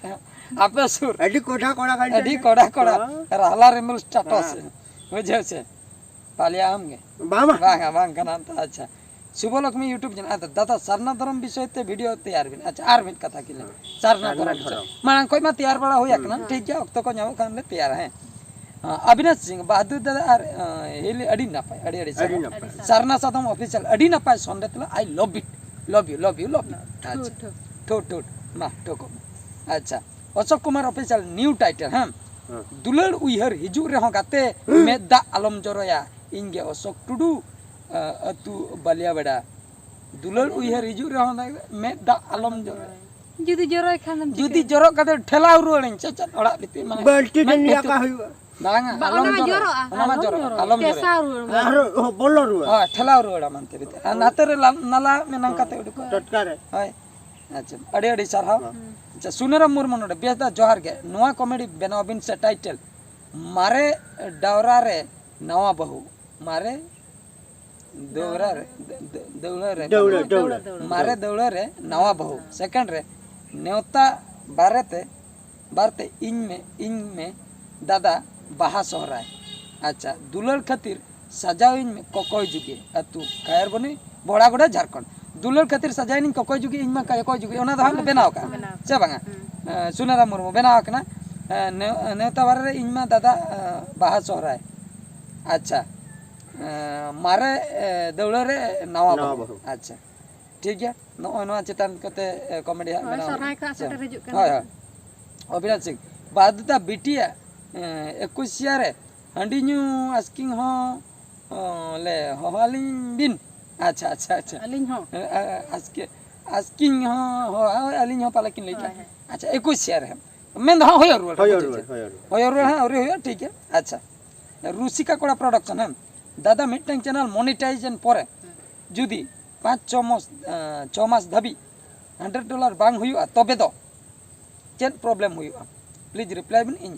ᱟᱯᱮ ᱥᱩᱨ᱾ ᱟᱹᱰᱤ ᱠᱚᱰᱷᱟ ᱠᱚᱲᱟ ᱠᱟᱱ ᱟᱹᱰᱤ ᱪᱚᱝ᱾ ᱠᱚᱰᱟ ᱠᱚᱲᱟ᱾ ᱦᱮᱸ᱾ ᱨᱟᱦᱞᱟ ᱨᱤᱢᱤᱞ ᱥᱴᱟᱴᱟᱥ᱾ ᱦᱮᱸ᱾ ᱵᱩᱡᱷᱟᱹᱣ ᱥᱮ? ᱯᱟᱞᱮᱭᱟ ᱟᱢ ᱜᱮ᱾ ᱵᱟᱝ ᱵᱟᱝ᱾ ᱵᱟᱝᱟ, ᱵᱟᱝ ᱠᱟᱱᱟ ᱛᱚ᱾ ᱟᱪᱪᱷᱟ, ᱥᱩᱵᱚᱞᱚᱠᱷᱢᱤ YouTube ᱪᱮᱱᱮᱞ᱾ ᱟᱫᱚ ᱫᱟᱫᱟ, ᱥᱟᱨᱱᱟ ᱫᱷᱚᱨᱚᱢ ᱵᱤᱥᱚᱭ ᱛᱮ ᱵᱷᱤᱰᱤᱭᱳ ᱛᱮᱭᱟᱨ ᱵᱤᱱ᱾ ᱟᱪᱪᱷᱟ, ᱟᱨ ᱢᱤᱫ ᱠᱟᱛᱷᱟ ᱠᱤᱱ ᱞᱟᱹᱭ᱾ ᱥᱟᱨᱱᱟ ᱥᱟᱨᱱᱟ ᱫᱷᱚᱨᱚᱢ ᱵᱤᱥᱚᱭ᱾ ᱫᱷᱚᱨᱚᱢ᱾ ᱢᱟᱲᱟᱝ ᱠᱷᱚᱡ ᱢᱟ ᱛᱮᱭᱟᱨ ᱵᱟᱲᱟ ᱦᱩᱭ ᱟᱠᱟᱱᱟ᱾ ᱴᱷᱤᱠ ᱜᱮᱭᱟ, ᱚᱠᱛᱚ ᱠᱚ ᱧᱟᱢᱚᱜ ᱠᱷᱟᱱ ᱞᱮ ᱛᱮᱭᱟᱨᱟ, ᱦᱮᱸ᱾ ᱟᱵᱤᱱᱟᱥ ᱥᱤᱝ, ᱵᱟᱦᱟᱫᱩᱨ ᱫᱟᱫᱟ ᱟᱨ, ᱟᱸ, ᱦᱤᱞᱤ, ᱟᱹᱰᱤ ᱱᱟᱯᱟᱭ, ᱟᱹᱰᱤ ᱟᱹᱰᱤ ᱟᱹᱰᱤ ᱥᱟᱨᱦᱟᱣ᱾ ᱱᱟᱯᱟᱭ᱾ ᱥᱟᱨᱱᱟ ᱥᱟᱫᱚᱢ ᱚᱯᱷᱤᱥᱤᱭᱟᱞ, ᱟᱹᱰᱤ ᱱᱟᱯᱟᱭ ᱥᱚᱱᱫᱮ ᱛᱮᱞᱟ, I love it, love you, love you, love you. ᱟᱪᱪᱷᱟ, ᱴᱷᱩ᱾ ᱴᱷᱩᱴ, ᱴᱷᱩᱴ, ᱢᱟ, ᱴᱷᱩᱠ ᱢᱮ᱾ ᱟᱪᱪᱷᱟ, Ashok Kumar official new title, ᱦᱮᱸ? ᱦᱮᱸ᱾ ᱫᱩᱞᱟᱹᱲ ᱩᱭᱦᱟᱹᱨ ᱦᱤᱡᱩᱜ ᱨᱮᱦᱚᱸ ᱜᱟᱛᱮ, ᱢᱮᱫ ᱫᱟᱜ ᱟᱞᱚᱢ ᱡᱚᱨᱚᱭᱟ, ᱤᱧ ᱜᱮ ᱚᱥᱳᱠ ᱴᱩᱰᱩ, ᱟ, ᱟᱹᱛᱩ ᱵᱟᱞᱤᱭᱟᱵᱮᱲᱟ᱾ ᱫᱩᱞᱟᱹᱲ ᱩᱭᱦᱟᱹᱨ ᱦᱤᱡᱩᱜ ᱨᱮᱦᱚᱸ ᱢᱮᱫ ᱫᱟᱜ ᱟᱞᱚᱢ ᱡᱚᱨᱚᱭᱟ᱾ ᱡᱩᱫᱤ ᱡᱚᱨᱚᱭ ᱠᱷᱟᱱ ᱫᱚᱢ ᱡᱩᱫᱤ ᱪᱤᱠᱟᱹᱭᱟ? ᱡᱚᱨᱚᱜ ᱠᱟᱛᱮ ᱴᱷᱮᱞᱟᱣ ᱨᱩᱣᱟᱹᱲᱟᱹᱧ ᱪᱮ ᱪᱮᱫ ᱚᱲᱟᱜ ᱵᱷᱤᱛᱤᱨ ᱢᱟᱱᱮ ᱵᱟᱹᱞᱴᱤ ᱢᱮᱫ ᱨᱮ ᱱᱤᱭᱟᱹ ᱵᱷᱤᱛᱤᱨ᱾ ᱠᱟ ᱦᱩᱭᱩᱜᱼᱟ᱾ ᱵᱟᱝᱟ, ᱵᱟ, ᱟᱞᱚᱢ ᱚᱱᱟ ᱢᱟ ᱡᱚᱨᱚᱜᱼᱟ, ᱡᱚᱨᱚᱜᱼᱟ, ᱚᱱᱟ ᱢᱟ ᱟᱞᱚᱢ ᱡᱚᱨᱚᱜᱼᱟ, ᱡᱚᱨᱚᱜᱼᱟ᱾ ᱟᱞᱚᱢ ᱡᱚᱨᱚᱜᱼᱟ᱾ ᱴᱮᱥᱟᱣ ᱨᱩᱣᱟᱹᱲ ᱢᱮ᱾ ᱟᱨᱦᱚᱸ ᱚᱦᱚ, ᱵᱚᱞᱚ ᱨᱩᱣᱟᱹᱲ᱾ ᱦᱳᱭ, ᱴᱷᱮᱞᱟᱣ ᱨᱩᱣᱟᱹᱲᱟ ᱢᱮᱱᱛᱮ ᱵᱤᱛᱤ᱾ ᱟᱨ ᱱᱟᱛᱮ ᱨᱮ ᱞᱟ-, ᱱᱟᱞᱟ ᱢᱮᱱᱟᱝ ᱠᱟᱛᱮ ᱩᱰᱩᱠᱚᱜᱼᱟ᱾ ᱴᱚᱴᱠᱟ ᱨᱮ᱾ ᱦᱳᱭ, ᱟᱪᱪᱷᱟ, ᱟᱹᱰᱤ ᱟᱹᱰᱤ ᱥᱟᱨᱦᱟᱣ᱾ ᱦᱮᱸ᱾ ᱟᱪᱪᱷᱟ, ᱥᱩᱱᱟᱹᱨᱟᱢ ᱢᱩᱨᱢᱩ ᱱᱚᱰᱮ, ᱵᱮᱥ ᱫᱟ ᱡᱚᱦᱟᱨ ᱜᱮ, ᱱᱚᱣᱟ ᱠᱚᱢᱮᱰᱤ ᱵᱮᱱᱟᱣ ᱵᱤᱱ ᱥᱮ ᱴᱟᱭᱴᱮᱞ, ᱢᱟᱨᱮ ᱰᱟᱣᱨᱟ ᱨᱮ ᱱᱟᱣᱟ ᱵᱟᱹᱦᱩ, ᱢᱟᱨᱮ ᱫᱟᱹᱣᱨᱟ ᱨᱮ, ᱫᱟᱹ-, ᱫᱟᱹ-, ᱫᱟᱹᱣᱲᱟᱹ ᱨᱮ, ᱫᱟᱹᱣᱲᱟᱹ, ᱫᱟᱹᱣᱲᱟᱹ᱾ ᱫᱟᱹᱣᱲᱟᱹ᱾ ᱢᱟᱨᱮ ᱫᱟᱹᱣᱲᱟᱹ ᱨᱮ ᱱᱟᱣᱟ ᱵᱟᱹᱦᱩ, ᱥᱮᱠᱮᱱᱰ ᱨᱮ ᱱᱮᱣᱛᱟ ᱵᱟᱨᱮᱛᱮ, ᱵᱟᱨᱛᱮ ᱤᱧ ᱢᱮ, ᱤᱧ ᱢᱮ ᱫᱟᱫᱟ ᱵᱟᱦᱟ ᱥᱚᱦᱨᱟᱭ᱾ ᱟᱪᱪᱷᱟ, ᱫᱩᱞᱟᱹᱲ ᱠᱷᱟᱹᱛᱤᱨ ᱥᱟᱡᱟᱣᱤᱧ ᱢᱮ ᱠᱚᱠᱚᱭ ᱡᱩᱜᱮ, ᱟᱹᱛᱩ ᱠᱟᱭᱟᱨᱵᱚᱱᱤ, ᱵᱷᱚᱲᱟᱜᱚᱰᱟ, ᱡᱷᱟᱲᱠᱷᱚᱸᱰ᱾ ᱫᱩᱞᱟᱹᱲ ᱠᱷᱟᱹᱛᱤᱨ ᱥᱟᱡᱟᱭᱱᱤᱧ ᱠᱚᱠᱚᱭ ᱡᱩᱜᱤ ᱤᱧ ᱢᱟ ᱠᱟᱭ ᱚᱠᱚᱭ ᱡᱩᱜᱤ, ᱚᱱᱟ ᱫᱚ ᱦᱟᱸᱜ ᱞᱮ ᱵᱮᱱᱟᱣ ᱠᱟᱜᱼᱟ᱾ ᱵᱮᱱᱟᱣ ᱥᱮ ᱵᱟᱝᱟ? ᱦᱩᱸ᱾ ᱮ, ᱥᱩᱱᱟᱨᱟᱢ ᱢᱩᱨᱢᱩ ᱵᱮᱱᱟᱣ ᱟᱠᱟᱱᱟ᱾ ᱮ, ᱱᱮᱣ-, ᱱᱮᱣᱛᱟ ᱵᱟᱨᱮ ᱨᱮ ᱤᱧ ᱢᱟ ᱫᱟᱫᱟ, ᱮ, ᱵᱟᱦᱟ ᱥᱚᱦᱨᱟᱭ᱾ ᱟᱪᱪᱷᱟ᱾ ᱮ, ᱢᱟᱨᱮ, ᱮ, ᱫᱟᱹᱣᱲᱟᱹ ᱨᱮ ᱱᱟᱣᱟ ᱱᱟᱣᱟ ᱵᱟᱹᱦᱩ᱾ ᱵᱟᱹᱦᱩ᱾ ᱟᱪᱪᱷᱟ᱾ ᱴᱷᱤᱠ ᱜᱮᱭᱟ᱾ ᱱᱚᱜᱼᱚᱭ ᱱᱚᱣᱟ ᱪᱮᱛᱟᱱ ᱠᱚᱛᱮ, ᱮ, comedy ᱦᱟᱸᱜ ᱦᱳᱭ, ᱵᱮᱱᱟᱣ ᱥᱚᱨᱦᱟᱭ ᱠᱚ ᱦᱟᱸᱜ ᱟᱪᱪᱷᱟ᱾ ᱥᱮᱴᱮᱨ ᱦᱤᱡᱩᱜ ᱠᱟᱱᱟ᱾ ᱦᱳᱭ, ᱦᱳᱭ᱾ ᱚᱵᱤᱱᱟᱥ ᱥᱤᱝ, ᱵᱟᱫᱩᱫᱟ ᱵᱤᱴᱤᱭᱟ, ᱮ, ᱮᱠᱩᱥᱤᱭᱟ ᱨᱮ ᱦᱟᱺᱰᱤ ᱧᱩ ᱟᱥᱠᱤᱝ ᱦᱚᱸ, ᱚ, ᱞᱮ ᱦᱚᱦᱚ ᱟᱹᱞᱤᱧ ᱵᱤᱱ᱾ ᱟᱪᱪᱷᱟ, ᱟᱪᱪᱷᱟ, ᱟᱪᱪᱷᱟ᱾ ᱟᱹᱞᱤᱧ ᱦᱚᱸ᱾ ᱮ, ᱮ, ᱟᱥᱠᱮ, ᱟᱥᱠᱤᱝ ᱦᱚᱸ, ᱦᱳᱭ, ᱦᱳᱭ, ᱟᱹᱞᱤᱧ ᱦᱚᱸ ᱯᱟᱞᱮ ᱠᱤᱱ ᱞᱟᱹᱭ ᱠᱮᱜᱼᱟ᱾ ᱦᱳᱭ, ᱦᱳᱭ᱾ ᱟᱪᱪᱷᱟ, ᱮᱠᱩᱥᱤᱭᱟ ᱨᱮ᱾ ᱢᱮᱱ ᱫᱚ ᱦᱟᱸᱜ ᱦᱩᱭᱩᱜ ᱨᱩᱣᱟᱹᱲ, ᱦᱩᱭᱩᱜ ᱦᱩᱭᱩᱜ ᱨᱩᱣᱟᱹᱲ, ᱨᱩᱣᱟᱹᱲ, ᱦᱩᱭᱩᱜ ᱨᱩᱣᱟᱹᱲ᱾ ᱦᱩᱭᱩᱜ ᱨᱩᱣᱟᱹᱲ, ᱦᱟᱸᱜ ᱟᱹᱣᱨᱤ ᱦᱩᱭᱩᱜᱼᱟ, ᱴᱷᱤᱠ ᱜᱮᱭᱟ᱾ ᱟᱪᱪᱷᱟ᱾ ᱨᱩᱥᱤᱠᱟ ᱠᱚᱲᱟ production, ᱦᱮᱸ᱾ ᱫᱟᱫᱟ, ᱢᱤᱫᱴᱟᱝ channel monetize ᱮᱱ ᱯᱚᱨᱮ ᱦᱩᱸ᱾ ᱡᱩᱫᱤ ᱯᱟᱸᱪ ᱪᱷᱚ ᱢᱟᱥ, ᱮᱸ, ᱪᱷᱚ ᱢᱟᱥ ᱫᱷᱟᱹᱵᱤᱡ hundred dollar ᱵᱟᱝ ᱦᱩᱭᱩᱜᱼᱟ, ᱛᱚᱵᱮ ᱫᱚ ᱪᱮᱫ problem ᱦᱩᱭᱩᱜᱼᱟ? Please reply ᱵᱤᱱ, ᱤᱧ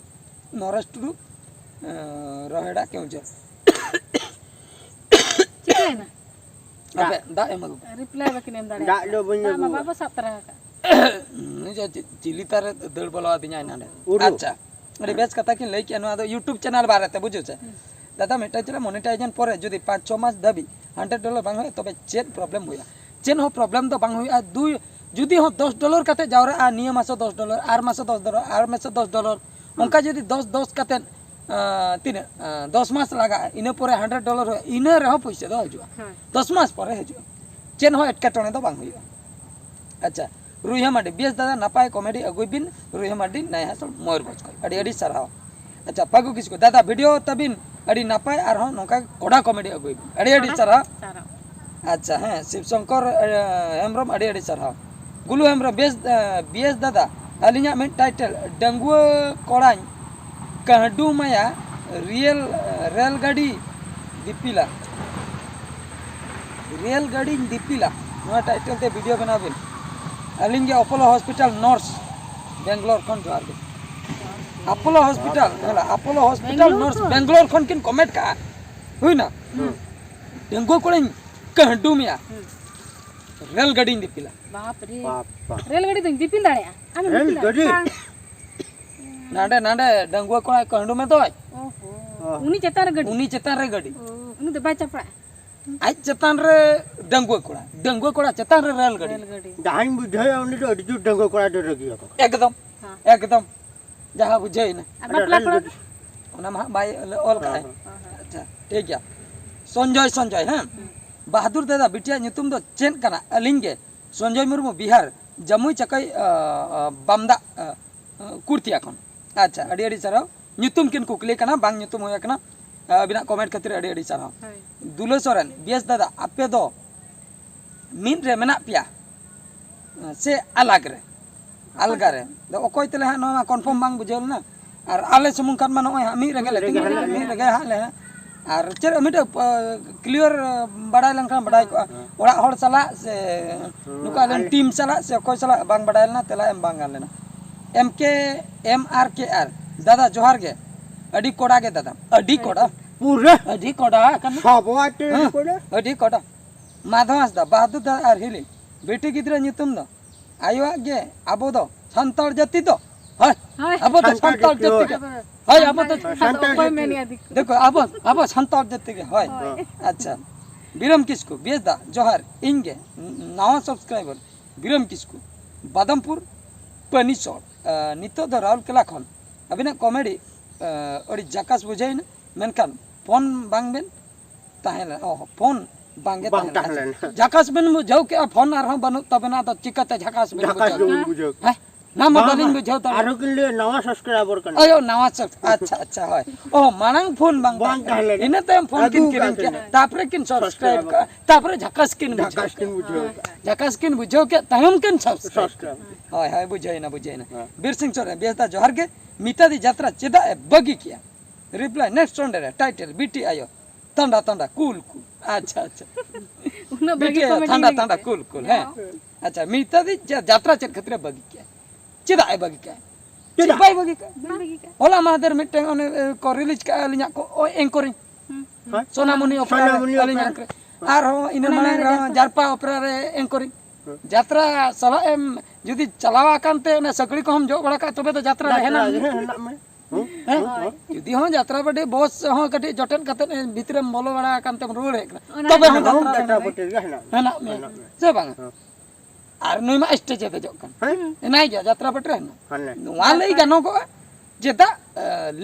ᱱᱚᱨᱮᱥ ᱴᱩᱰᱩ, ᱮᱸ, ᱨᱚᱦᱮᱲᱟ ᱠᱮᱣᱡᱷᱚᱨ᱾ ᱪᱤᱠᱟᱹᱭᱮᱱᱟ? ᱟᱯᱮ ᱫᱟᱜ ᱮᱢ ᱟᱹᱜᱩ᱾ Reply ᱵᱟᱹᱠᱤᱱ ᱮᱢ ᱫᱟᱲᱮᱭᱟᱜ ᱫᱟᱜ ᱫᱚ ᱠᱟᱱᱟ᱾ ᱵᱟᱹᱧ ᱫᱟᱜ ᱢᱟ ᱟᱹᱜᱩ ᱵᱟᱵᱚ ᱥᱟᱵ ᱛᱚᱨᱟ ᱟᱠᱟᱫ᱾ ᱱᱩᱭ ᱡᱮ ᱪᱤ-, ᱪᱤᱞᱤ ᱛᱟᱨᱮ ᱫᱟᱹᱲ ᱵᱚᱞᱚ ᱟᱹᱫᱤᱧᱟ ᱮᱱᱟᱱᱮ᱾ ᱩᱨᱩ᱾ ᱟᱪᱪᱷᱟ, ᱟᱹᱰᱤ ᱵᱮᱥ ᱠᱟᱛᱷᱟ ᱠᱤᱱ ᱞᱟᱹᱭ ᱠᱮᱜᱼᱟ᱾ ᱱᱚᱣᱟ ᱫᱚ YouTube channel ᱵᱟᱨᱮᱛᱮ, ᱵᱩᱡᱷᱟᱹᱣ ᱪᱮ? ᱦᱩᱸ᱾ ᱫᱟᱫᱟ, ᱢᱤᱫᱴᱟᱝ channel monetize ᱮᱱ ᱯᱚᱨᱮ ᱡᱩᱫᱤ ᱯᱟᱸᱪ ᱪᱷᱚ ᱢᱟᱥ ᱫᱷᱟᱹᱵᱤᱡ hundred dollar ᱵᱟᱝ ᱦᱩᱭᱩᱜᱼᱟ, ᱛᱚᱵᱮ ᱪᱮᱫ problem ᱦᱩᱭᱩᱜᱼᱟ? ᱪᱮᱫ ᱦᱚᱸ problem ᱫᱚ ᱵᱟᱝ ᱦᱩᱭᱩᱜᱼᱟ᱾ ᱫᱩᱭ, ᱡᱩᱫᱤ ᱦᱚᱸ ᱫᱚᱥ dollar ᱠᱟᱛᱮ ᱡᱟᱣᱨᱟᱜᱼᱟ, ᱱᱤᱭᱟᱹ ᱢᱟᱥ ᱦᱚᱸ ᱫᱚᱥ dollar, ᱟᱨ ᱢᱟᱥ ᱦᱚᱸ ᱫᱚᱥ dollar, ᱟᱨ ᱢᱟᱥ ᱦᱚᱸ ᱫᱚᱥ dollar, ᱦᱩᱸ᱾ ᱚᱱᱠᱟ ᱡᱩᱫᱤ ᱫᱚᱥ, ᱫᱚᱥ ᱠᱟᱛᱮ, ᱟᱸ, ᱛᱤᱱᱟᱹᱜ, ᱟᱸ, ᱫᱚᱥ ᱢᱟᱥ ᱞᱟᱜᱟᱜᱼᱟ, ᱤᱱᱟᱹ ᱯᱚᱨᱮ hundred dollar ᱦᱩᱭᱩᱜᱼᱟ, ᱤᱱᱟᱹ ᱨᱮᱦᱚᱸ ᱯᱩᱭᱥᱟᱹ ᱫᱚ ᱦᱤᱡᱩᱜᱼᱟ᱾ ᱦᱳᱭ᱾ ᱫᱚᱥ ᱢᱟᱥ ᱯᱚᱨᱮ ᱦᱤᱡᱩᱜᱼᱟ, ᱪᱮᱫ ᱦᱚᱸ ᱮᱴᱠᱮᱴᱚᱬᱮ ᱫᱚ ᱵᱟᱝ ᱦᱩᱭᱩᱜᱼᱟ᱾ ᱟᱪᱪᱷᱟ, ᱨᱩᱭᱦᱟᱹ ᱢᱟᱨᱰᱤ, ᱵᱮᱥ ᱫᱟᱫᱟ, ᱱᱟᱯᱟᱭ comedy ᱟᱹᱜᱩᱭ ᱵᱤᱱ, ᱨᱩᱭᱦᱟᱹ ᱢᱟᱨᱰᱤ, ᱱᱟᱭᱦᱟᱥᱚᱲ, ᱢᱚᱭᱩᱨᱵᱷᱚᱸᱡᱽ ᱠᱷᱚᱱ᱾ ᱟᱹᱰᱤ ᱟᱹᱰᱤ ᱥᱟᱨᱦᱟᱣ᱾ ᱟᱪᱪᱷᱟ, ᱯᱷᱟᱹᱜᱩ ᱠᱤᱥᱠᱩ, ᱫᱟᱫᱟ, video ᱛᱟᱵᱤᱱ ᱟᱹᱰᱤ ᱱᱟᱯᱟᱭ, ᱟᱨᱦᱚᱸ ᱱᱚᱝᱠᱟ ᱠᱚᱰᱟ comedy ᱟᱹᱜᱩᱭ ᱵᱤᱱ᱾ ᱟᱹᱰᱤ ᱟᱹᱰᱤ ᱥᱟᱨᱦᱟᱣ᱾ ᱥᱟᱨᱦᱟᱣ᱾ ᱟᱪᱪᱷᱟ, ᱦᱮᱸ, ᱥᱤᱵ ᱥᱚᱝᱠᱚᱨ, ᱮ, ᱦᱮᱢᱵᱨᱚᱢ, ᱟᱹᱰᱤ ᱟᱹᱰᱤ ᱥᱟᱨᱦᱟᱣ᱾ ᱜᱩᱞᱩ ᱦᱮᱢᱵᱨᱚᱢ, ᱵᱮᱥ, ᱮ, ᱵᱮᱥ ᱫᱟᱫᱟ, ᱟᱹᱞᱤᱧᱟᱜ ᱢᱤᱫ title, ᱰᱟᱺᱜᱩᱣᱟᱹ ᱠᱚᱲᱟᱧ ᱠᱟᱹᱦᱰᱩ ᱢᱟᱭᱟ, ᱨᱮᱞ, ᱨᱮᱞ ᱜᱟᱹᱰᱤ ᱫᱤᱯᱤᱞᱟ᱾ ᱨᱮᱞ ᱜᱟᱹᱰᱤᱧ ᱫᱤᱯᱤᱞᱟ, ᱱᱚᱣᱟ title ᱛᱮ video ᱵᱮᱱᱟᱣ ᱵᱤᱱ᱾ ᱟᱹᱞᱤᱧ ᱜᱮ Apollo Hospital nurse, ᱵᱮᱝᱜᱟᱞᱳᱨ ᱠᱷᱚᱱ ᱡᱚᱦᱟᱨ ᱜᱮ᱾ Apollo Hospital, ᱦᱮᱸ, Apollo Hospital ᱵᱮᱝᱜᱟᱞᱳᱨ nurse, ᱠᱷᱚᱱ? ᱵᱮᱝᱜᱟᱞᱳᱨ ᱠᱷᱚᱱ ᱠᱤᱱ comment ᱠᱟᱜᱼᱟ᱾ ᱦᱩᱭᱱᱟ? ᱦᱩᱸ᱾ ᱰᱟᱺᱜᱩᱣᱟᱹ ᱠᱚᱲᱟᱧ ᱠᱟᱹᱦᱰᱩ ᱢᱮᱭᱟ, ᱦᱩᱸ᱾ ᱨᱮᱞ ᱜᱟᱹᱰᱤᱧ ᱫᱤᱯᱤᱞᱟ᱾ ᱵᱟᱯ ᱨᱮ᱾ ᱵᱟᱯ ᱵᱟᱯ᱾ ᱨᱮᱞ ᱜᱟᱹᱰᱤ ᱫᱚᱧ ᱫᱤᱯᱤᱞ ᱫᱟᱲᱮᱭᱟᱜᱼᱟ? ᱟᱢᱮᱢ ᱨᱮᱞ ᱫᱤᱯᱤᱞ ᱜᱟᱹᱰᱤ? ᱫᱟᱲᱮᱭᱟᱜᱼᱟ? ᱱᱟᱰᱮ, ᱱᱟᱰᱮ ᱰᱟᱺᱜᱩᱣᱟᱹ ᱠᱚᱲᱟ ᱠᱟᱹᱦᱰᱩ ᱢᱮ ᱫᱚᱭ᱾ ᱚᱦᱚ᱾ ᱚ᱾ ᱩᱱᱤ ᱪᱮᱛᱟᱱ ᱨᱮ ᱜᱟᱹᱰᱤ? ᱩᱱᱤ ᱪᱮᱛᱟᱱ ᱨᱮ ᱜᱟᱹᱰᱤ᱾ ᱚ, ᱩᱱᱤ ᱫᱚ ᱵᱟᱭ ᱪᱟᱯᱲᱟᱜᱼᱟ? ᱟᱡ ᱪᱮᱛᱟᱱ ᱨᱮ ᱰᱟᱺᱜᱩᱣᱟᱹ ᱠᱚᱲᱟ, ᱰᱟᱺᱜᱩᱣᱟᱹ ᱠᱚᱲᱟ ᱪᱮᱛᱟᱱ ᱨᱮ ᱨᱮᱞ ᱜᱟᱹᱰᱤ᱾ ᱨᱮᱞ ᱜᱟᱹᱰᱤ᱾ ᱡᱟᱦᱟᱸᱭ ᱵᱩᱡᱷᱟᱹᱣᱟ ᱩᱱᱤ ᱫᱚ ᱟᱹᱰᱤ ᱡᱳᱨ ᱰᱟᱺᱜᱩᱣᱟᱹ ᱠᱚᱲᱟ ᱫᱚ ᱨᱟᱹᱜᱤ ᱟᱠᱚ᱾ ᱮᱠᱫᱚᱢ᱾ ᱦᱮᱸ᱾ ᱮᱠᱫᱚᱢ᱾ ᱡᱟᱦᱟᱸ ᱵᱩᱡᱷᱟᱹᱣ ᱮᱱᱟ᱾ ᱟᱨ ᱵᱟᱯᱞᱟ ᱠᱚᱲᱟ ᱫᱚ? ᱚᱱᱟ ᱢᱟ ᱦᱟᱸᱜ ᱵᱟᱭ ᱚᱞ ᱠᱟᱜᱼᱟᱭ᱾ ᱦᱮᱸ, ᱦᱮᱸ᱾ ᱟᱪᱪᱷᱟ, ᱴᱷᱤᱠ ᱜᱮᱭᱟ᱾ ᱥᱚᱧᱡᱚᱭ, ᱥᱚᱧᱡᱚᱭ, ᱦᱮᱸ᱾ ᱦᱩᱸ᱾ ᱵᱟᱦᱟᱫᱩᱨ ᱫᱟᱫᱟ, ᱵᱤᱴᱤᱭᱟᱜ ᱧᱩᱛᱩᱢ ᱫᱚ ᱪᱮᱫ ᱠᱟᱱᱟ? ᱟᱹᱞᱤᱧ ᱜᱮ ᱥᱚᱧᱡᱚᱭ ᱢᱩᱨᱢᱩ, ᱵᱤᱦᱟᱨ, ᱡᱟᱢᱩᱭ ᱪᱟᱠᱟᱭ, ᱟ, ᱟ, ᱵᱟᱢᱫᱟ, ᱟ, ᱟ, ᱠᱩᱨᱛᱤᱭᱟ ᱠᱷᱚᱱ᱾ ᱟᱪᱪᱷᱟ, ᱟᱹᱰᱤ ᱟᱹᱰᱤ ᱥᱟᱨᱦᱟᱣ᱾ ᱧᱩᱛᱩᱢ ᱠᱤᱱ ᱠᱩᱠᱞᱤ ᱠᱟᱱᱟ, ᱵᱟᱝ ᱧᱩᱛᱩᱢ ᱦᱩᱭ ᱟᱠᱟᱱᱟ᱾ ᱟ, ᱟᱹᱵᱤᱱᱟᱜ comment ᱠᱷᱟᱹᱛᱤᱨ ᱟᱹᱰᱤ ᱟᱹᱰᱤ ᱥᱟᱨᱦᱟᱣ᱾ ᱦᱳᱭ᱾ ᱫᱩᱞᱟᱹ ᱥᱚᱨᱮᱱ, ᱵᱮᱥ ᱫᱟᱫᱟ, ᱟᱯᱮ ᱫᱚ ᱢᱤᱫ ᱨᱮ ᱢᱮᱱᱟᱜ ᱯᱮᱭᱟ ᱥᱮ ᱟᱞᱟᱜᱽ ᱨᱮ? ᱟᱞᱜᱟ ᱨᱮ᱾ ᱟᱫᱚ ᱚᱠᱚᱭ ᱛᱮᱞᱮ ᱦᱟᱸᱜ ᱱᱚᱣᱟ ᱢᱟ confirm ᱵᱟᱝ ᱵᱩᱡᱷᱟᱹᱣ ᱞᱮᱱᱟ᱾ ᱟᱨ ᱟᱞᱮ ᱥᱩᱢᱩᱝ ᱠᱷᱟᱱ ᱢᱟ ᱱᱚᱜᱼᱚᱭ ᱦᱟᱸᱜ ᱢᱤᱫ ᱨᱮᱜᱮ ᱞᱮ ᱢᱤᱫ ᱨᱮᱜᱮ ᱛᱤᱸᱜᱩᱱᱟ, ᱦᱟᱸᱜ ᱢᱤᱫ ᱞᱮ ᱨᱮᱜᱮ ᱦᱟᱸᱜ ᱞᱮ ᱦᱟᱸᱜ᱾ ᱟᱨ ᱪᱮᱫ ᱢᱤᱫᱴᱮᱡ, ᱟ, clear, ᱟ, ᱵᱟᱲᱟᱭ ᱞᱮᱱᱠᱷᱟᱱ ᱵᱟᱰᱟᱭ ᱠᱚᱜᱼᱟ᱾ ᱦᱮᱸ᱾ ᱚᱲᱟᱜ ᱦᱚᱲ ᱥᱟᱞᱟᱜ ᱥᱮ ᱦᱮᱸ, ᱱᱚᱝᱠᱟ ᱟᱞᱮ ᱟᱞᱮ team ᱥᱟᱞᱟᱜ ᱥᱮ ᱚᱠᱚᱭ ᱥᱟᱞᱟᱜ ᱵᱟᱝ ᱵᱟᱰᱟᱭ ᱞᱮᱱᱟ, ᱛᱮᱞᱟ ᱮᱢ ᱵᱟᱝ ᱜᱟᱱ ᱞᱮᱱᱟ᱾ M K M R K R, ᱫᱟᱫᱟ ᱡᱚᱦᱟᱨ ᱜᱮ᱾ ᱟᱹᱰᱤ ᱠᱚᱲᱟ ᱜᱮ ᱫᱟᱫᱟ, ᱟᱹᱰᱤ ᱠᱚᱲᱟ᱾ ᱯᱩᱨᱟᱹ ᱟᱹᱰᱤ ᱠᱚᱲᱟ ᱠᱟᱱᱟ᱾ ᱥᱟᱵᱚ ᱟᱴᱮ ᱦᱮᱸ, ᱠᱚᱲᱟ᱾ ᱟᱹᱰᱤ ᱠᱚᱲᱟ᱾ ᱢᱟᱫᱷᱚ ᱦᱟᱸᱥᱫᱟ, ᱵᱟᱦᱟᱫᱩᱨ ᱫᱟ ᱟᱨ ᱦᱤᱞᱤ᱾ ᱵᱤᱴᱤ ᱜᱤᱫᱽᱨᱟᱹ ᱧᱩᱛᱩᱢ ᱫᱚ ᱟᱭᱳᱣᱟᱜ ᱜᱮ, ᱟᱵᱚ ᱫᱚ ᱥᱟᱱᱛᱟᱲ ᱡᱟᱹᱛᱤ ᱫᱚ᱾ ᱦᱳᱭ, ᱦᱳᱭ᱾ ᱟᱵᱚ ᱫᱚ ᱥᱟᱱᱛᱟᱲ ᱥᱟᱱᱛᱟᱲ ᱡᱟᱹᱛᱤ ᱡᱟᱹᱛᱤ ᱦᱳᱭ᱾ ᱜᱮ᱾ ᱦᱳᱭ, ᱟᱵᱚ ᱫᱚ ᱥᱟᱱᱛᱟᱲ ᱚᱠᱚᱭ ᱡᱟᱹᱛᱤ᱾ ᱢᱮᱱᱮᱜᱼᱟ ᱫᱤᱠᱩ? ᱫᱮᱠᱷᱚ, ᱟᱵᱚ, ᱟᱵᱚ ᱥᱟᱱᱛᱟᱲ ᱡᱟᱹᱛᱤ ᱜᱮ, ᱦᱳᱭ᱾ ᱦᱳᱭ᱾ ᱟᱪᱪᱷᱟ, ᱵᱤᱨᱚᱢ ᱠᱤᱥᱠᱩ, ᱵᱮᱥ ᱫᱟ, ᱡᱚᱦᱟᱨ, ᱤᱧ ᱜᱮ, ᱱᱟᱣᱟ subscriber, ᱵᱤᱨᱚᱢ ᱠᱤᱥᱠᱩ, ᱵᱟᱫᱟᱢᱯᱩᱨ, ᱯᱟᱹᱱᱤᱥᱚᱲ᱾ ᱟ, ᱱᱤᱛᱚᱜ ᱫᱚ ᱨᱟᱣᱩᱨᱠᱮᱞᱟ ᱠᱷᱚᱱ ᱟᱹᱵᱤᱱᱟᱜ comedy, ᱟ, ᱟᱹᱰᱤ ᱡᱟᱠᱟᱥ ᱵᱩᱡᱷᱟᱹᱣ ᱮᱱᱟ, ᱢᱮᱱᱠᱷᱟᱱ phone ᱵᱟᱝ ᱵᱮᱱ ᱛᱟᱦᱮᱸ ᱞᱮᱱᱟ᱾ ᱚ, phone ᱵᱟᱝ ᱜᱮ ᱵᱟᱝ ᱛᱟᱦᱮᱸ ᱛᱟᱦᱮᱸ ᱞᱮᱱᱟ᱾ ᱞᱮᱱᱟ᱾ ᱡᱷᱟᱠᱟᱥ ᱵᱮᱱ ᱵᱩᱡᱷᱟᱹᱣ ᱠᱮᱜᱼᱟ, phone ᱟᱨᱦᱚᱸ ᱵᱟᱹᱱᱩᱜ ᱛᱟᱵᱮᱱᱟ, ᱟᱫᱚ ᱪᱤᱠᱟᱹᱛᱮ ᱡᱷᱟᱠᱟᱥ ᱵᱮᱱ ᱡᱷᱟᱠᱟᱥ ᱵᱩᱡᱷᱟᱹᱣ ᱵᱮᱱ ᱠᱮᱜᱼᱟ? ᱵᱩᱡᱷᱟᱹᱣ ᱠᱮᱜᱼᱟ᱾ ᱦᱮᱸ? ᱱᱚᱣᱟ ᱢᱟ ᱵᱟᱝ, ᱵᱟᱹᱞᱤᱧ ᱵᱟᱝ᱾ ᱵᱩᱡᱷᱟᱹᱣ ᱫᱟᱲᱮᱭᱟᱜ᱾ ᱟᱨᱦᱚᱸ ᱠᱤᱱ ᱞᱟᱹᱭᱟ ᱱᱟᱣᱟ subscriber ᱠᱟᱱᱟ᱾ ᱟᱭᱳ, ᱱᱟᱣᱟ subs-, ᱟᱪᱪᱷᱟ, ᱟᱪᱪᱷᱟ, ᱦᱳᱭ᱾ ᱚ, ᱢᱟᱲᱟᱝ phone ᱵᱟᱝ ᱵᱟᱝ ᱛᱟᱦᱮᱸ ᱛᱟᱦᱮᱸ ᱞᱮᱱᱟ᱾ ᱞᱮᱱᱟ᱾ ᱤᱱᱟᱹ ᱛᱟᱭᱚᱢ phone ᱟᱹᱜᱩ ᱠᱤᱱ ᱠᱟᱜ ᱠᱤᱨᱤᱧ ᱠᱮᱜᱼᱟ, ᱠᱤᱱᱟ᱾ ᱛᱟᱯᱚᱨᱮ ᱠᱤᱱ subscribe subscribe ᱠᱟᱜᱼᱟ, ᱛᱟᱯᱚᱨᱮ ᱡᱷᱟᱠᱟᱥ ᱠᱤᱱ ᱵᱩᱡᱷᱟᱹᱣ ᱡᱷᱟᱠᱟᱥ ᱠᱮᱜᱼᱟ᱾ ᱠᱤᱱ ᱵᱩᱡᱷᱟᱹᱣ ᱠᱟᱜᱼᱟ᱾ ᱡᱷᱟᱠᱟᱥ ᱠᱤᱱ ᱵᱩᱡᱷᱟᱹᱣ ᱠᱮᱫ ᱛᱟᱭᱚᱢ ᱠᱤᱱ subscribe᱾ Subscribe᱾ ᱦᱳᱭ, ᱦᱳᱭ, ᱵᱩᱡᱷᱟᱹᱣᱮᱱᱟ, ᱵᱩᱡᱷᱟᱹᱣᱮᱱᱟ᱾ ᱦᱮᱸ᱾ ᱵᱤᱨ ᱥᱤᱝ ᱥᱚᱨᱮᱱ, ᱵᱮᱥ ᱫᱟ, ᱡᱚᱦᱟᱨ ᱜᱮ᱾ ᱢᱤᱛᱟᱫᱤ ᱡᱟᱛᱨᱟ ᱪᱮᱫᱟᱜ ᱮ ᱵᱟᱹᱜᱤ ᱠᱮᱜᱼᱟ? Reply next ᱚᱸᱰᱮ ᱨᱮ, title, ᱵᱤᱴᱤ ᱟᱭᱳ᱾ ᱛᱟᱸᱰᱟ, ᱛᱟᱸᱰᱟ, cool, cool᱾ ᱟᱪᱪᱷᱟ, ᱟᱪᱪᱷᱟ᱾ ᱩᱱᱟᱹᱜ ᱵᱷᱟᱹᱜᱤ ᱵᱤᱴᱤ ᱟᱭᱳ, comedy ᱛᱟᱸᱰᱟ, ᱞᱤᱧ ᱛᱟᱸᱰᱟ, ᱧᱟᱢ cool, cool, ᱦᱮᱸ᱾ ᱠᱮᱫᱟ᱾ ᱟᱪᱪᱷᱟ, ᱢᱤᱛᱟᱫᱤ ᱡᱟ-, ᱡᱟᱛᱨᱟ ᱪᱮᱫ ᱠᱷᱟᱹᱛᱤᱨ ᱮ ᱵᱟᱹᱜᱤ ᱠᱮᱜᱼᱟ? ᱪᱮᱫᱟᱜ ᱮ ᱵᱟᱹᱜᱤ ᱠᱮᱜᱼᱟ? ᱪᱮᱫ ᱪᱮᱫᱟᱜ? ᱵᱟᱭ ᱵᱟᱹᱜᱤ ᱠᱮᱜᱼᱟ? ᱵᱟᱭ ᱵᱟᱹᱜᱤ ᱠᱮᱜᱼᱟ᱾ ᱦᱚᱞᱟ ᱢᱟᱦᱫᱮᱨ ᱢᱤᱫᱴᱮᱱ ᱚᱱᱮ, ᱮ, ᱠᱚ release ᱠᱟᱜᱼᱟ ᱟᱹᱞᱤᱧᱟᱜ ᱠᱚ, ᱚ, anchoring᱾ ᱦᱩᱸ᱾ ᱦᱮᱸ? ᱥᱳᱱᱟᱢᱩᱱᱤ opera ᱨᱮ ᱥᱳᱱᱟᱢᱩᱱᱤ ᱟᱹᱞᱤᱧ opera᱾ Anchoring᱾ ᱦᱮᱸ᱾ ᱟᱨᱦᱚᱸ ᱤᱱᱟᱹ ᱚᱱᱟ ᱢᱟᱲᱟᱝ ᱢᱟᱲᱟᱝ ᱨᱮᱦᱚᱸ ᱨᱮ ᱡᱟᱨᱯᱟ opera ᱨᱮ anchoring᱾ ᱦᱮᱸ᱾ ᱡᱟᱛᱨᱟ ᱥᱟᱞᱟᱜ ᱮᱢ ᱡᱩᱫᱤ ᱪᱟᱞᱟᱣ ᱟᱠᱟᱱ ᱛᱮ ᱚᱱᱟ ᱥᱟᱹᱠᱲᱤ ᱠᱚᱦᱚᱸᱢ ᱡᱚᱜ ᱵᱟᱲᱟ ᱠᱟᱜᱼᱟ, ᱛᱚᱵᱮ ᱫᱚ ᱡᱟᱛᱨᱟ ᱨᱮ ᱡᱟᱛᱨᱟ ᱦᱮᱱᱟᱜ ᱨᱮ ᱢᱮᱭᱟ᱾ ᱦᱮᱸ, ᱦᱮᱱᱟᱜ ᱢᱮ᱾ ᱦᱮᱸ? ᱦᱮᱸ? ᱦᱳᱭ᱾ ᱡᱩᱫᱤ ᱦᱚᱸ ᱡᱟᱛᱨᱟ ᱯᱟᱹᱴᱤ ᱵᱚᱥ ᱦᱚᱸ ᱠᱟᱹᱴᱤᱡ ᱡᱚᱴᱮᱫ ᱠᱟᱛᱮ ᱵᱷᱤᱛᱨᱤ ᱨᱮᱢ ᱵᱚᱞᱚ ᱵᱟᱲᱟ ᱟᱠᱟᱱ ᱛᱮᱢ ᱨᱩᱣᱟᱹᱲ ᱦᱮᱡ ᱠᱟᱱᱟ, ᱚᱱᱟ ᱛᱚᱵᱮ ᱦᱚᱸ ᱦᱚᱸ ᱡᱟᱛᱨᱟ ᱡᱟᱛᱨᱟ ᱯᱟᱹᱴᱤ ᱯᱟᱹᱴᱤ ᱨᱮᱜᱮ ᱦᱮᱱᱟᱜ ᱢᱮᱭᱟ᱾ ᱦᱮᱱᱟᱜ ᱢᱮᱭᱟ᱾ ᱦᱮᱱᱟᱜ ᱢᱮᱭᱟ᱾ ᱥᱮ ᱵᱟᱝᱟ? ᱦᱮᱸ᱾ ᱟᱨ ᱱᱩᱭ ᱢᱟ ᱥᱴᱮᱡ ᱮ ᱫᱮᱡᱚᱜ ᱠᱟᱱ᱾ ᱦᱮᱸ᱾ ᱦᱮᱱᱟᱭ ᱜᱮᱭᱟ ᱡᱟᱛᱨᱟ ᱯᱟᱹᱴᱤ ᱨᱮ ᱦᱮᱱᱟᱜ᱾ ᱦᱟᱱᱮ᱾ ᱱᱚᱣᱟ ᱞᱟᱹᱭ ᱜᱟᱱᱚᱜᱚᱜᱼᱟ, ᱪᱮᱫᱟᱜ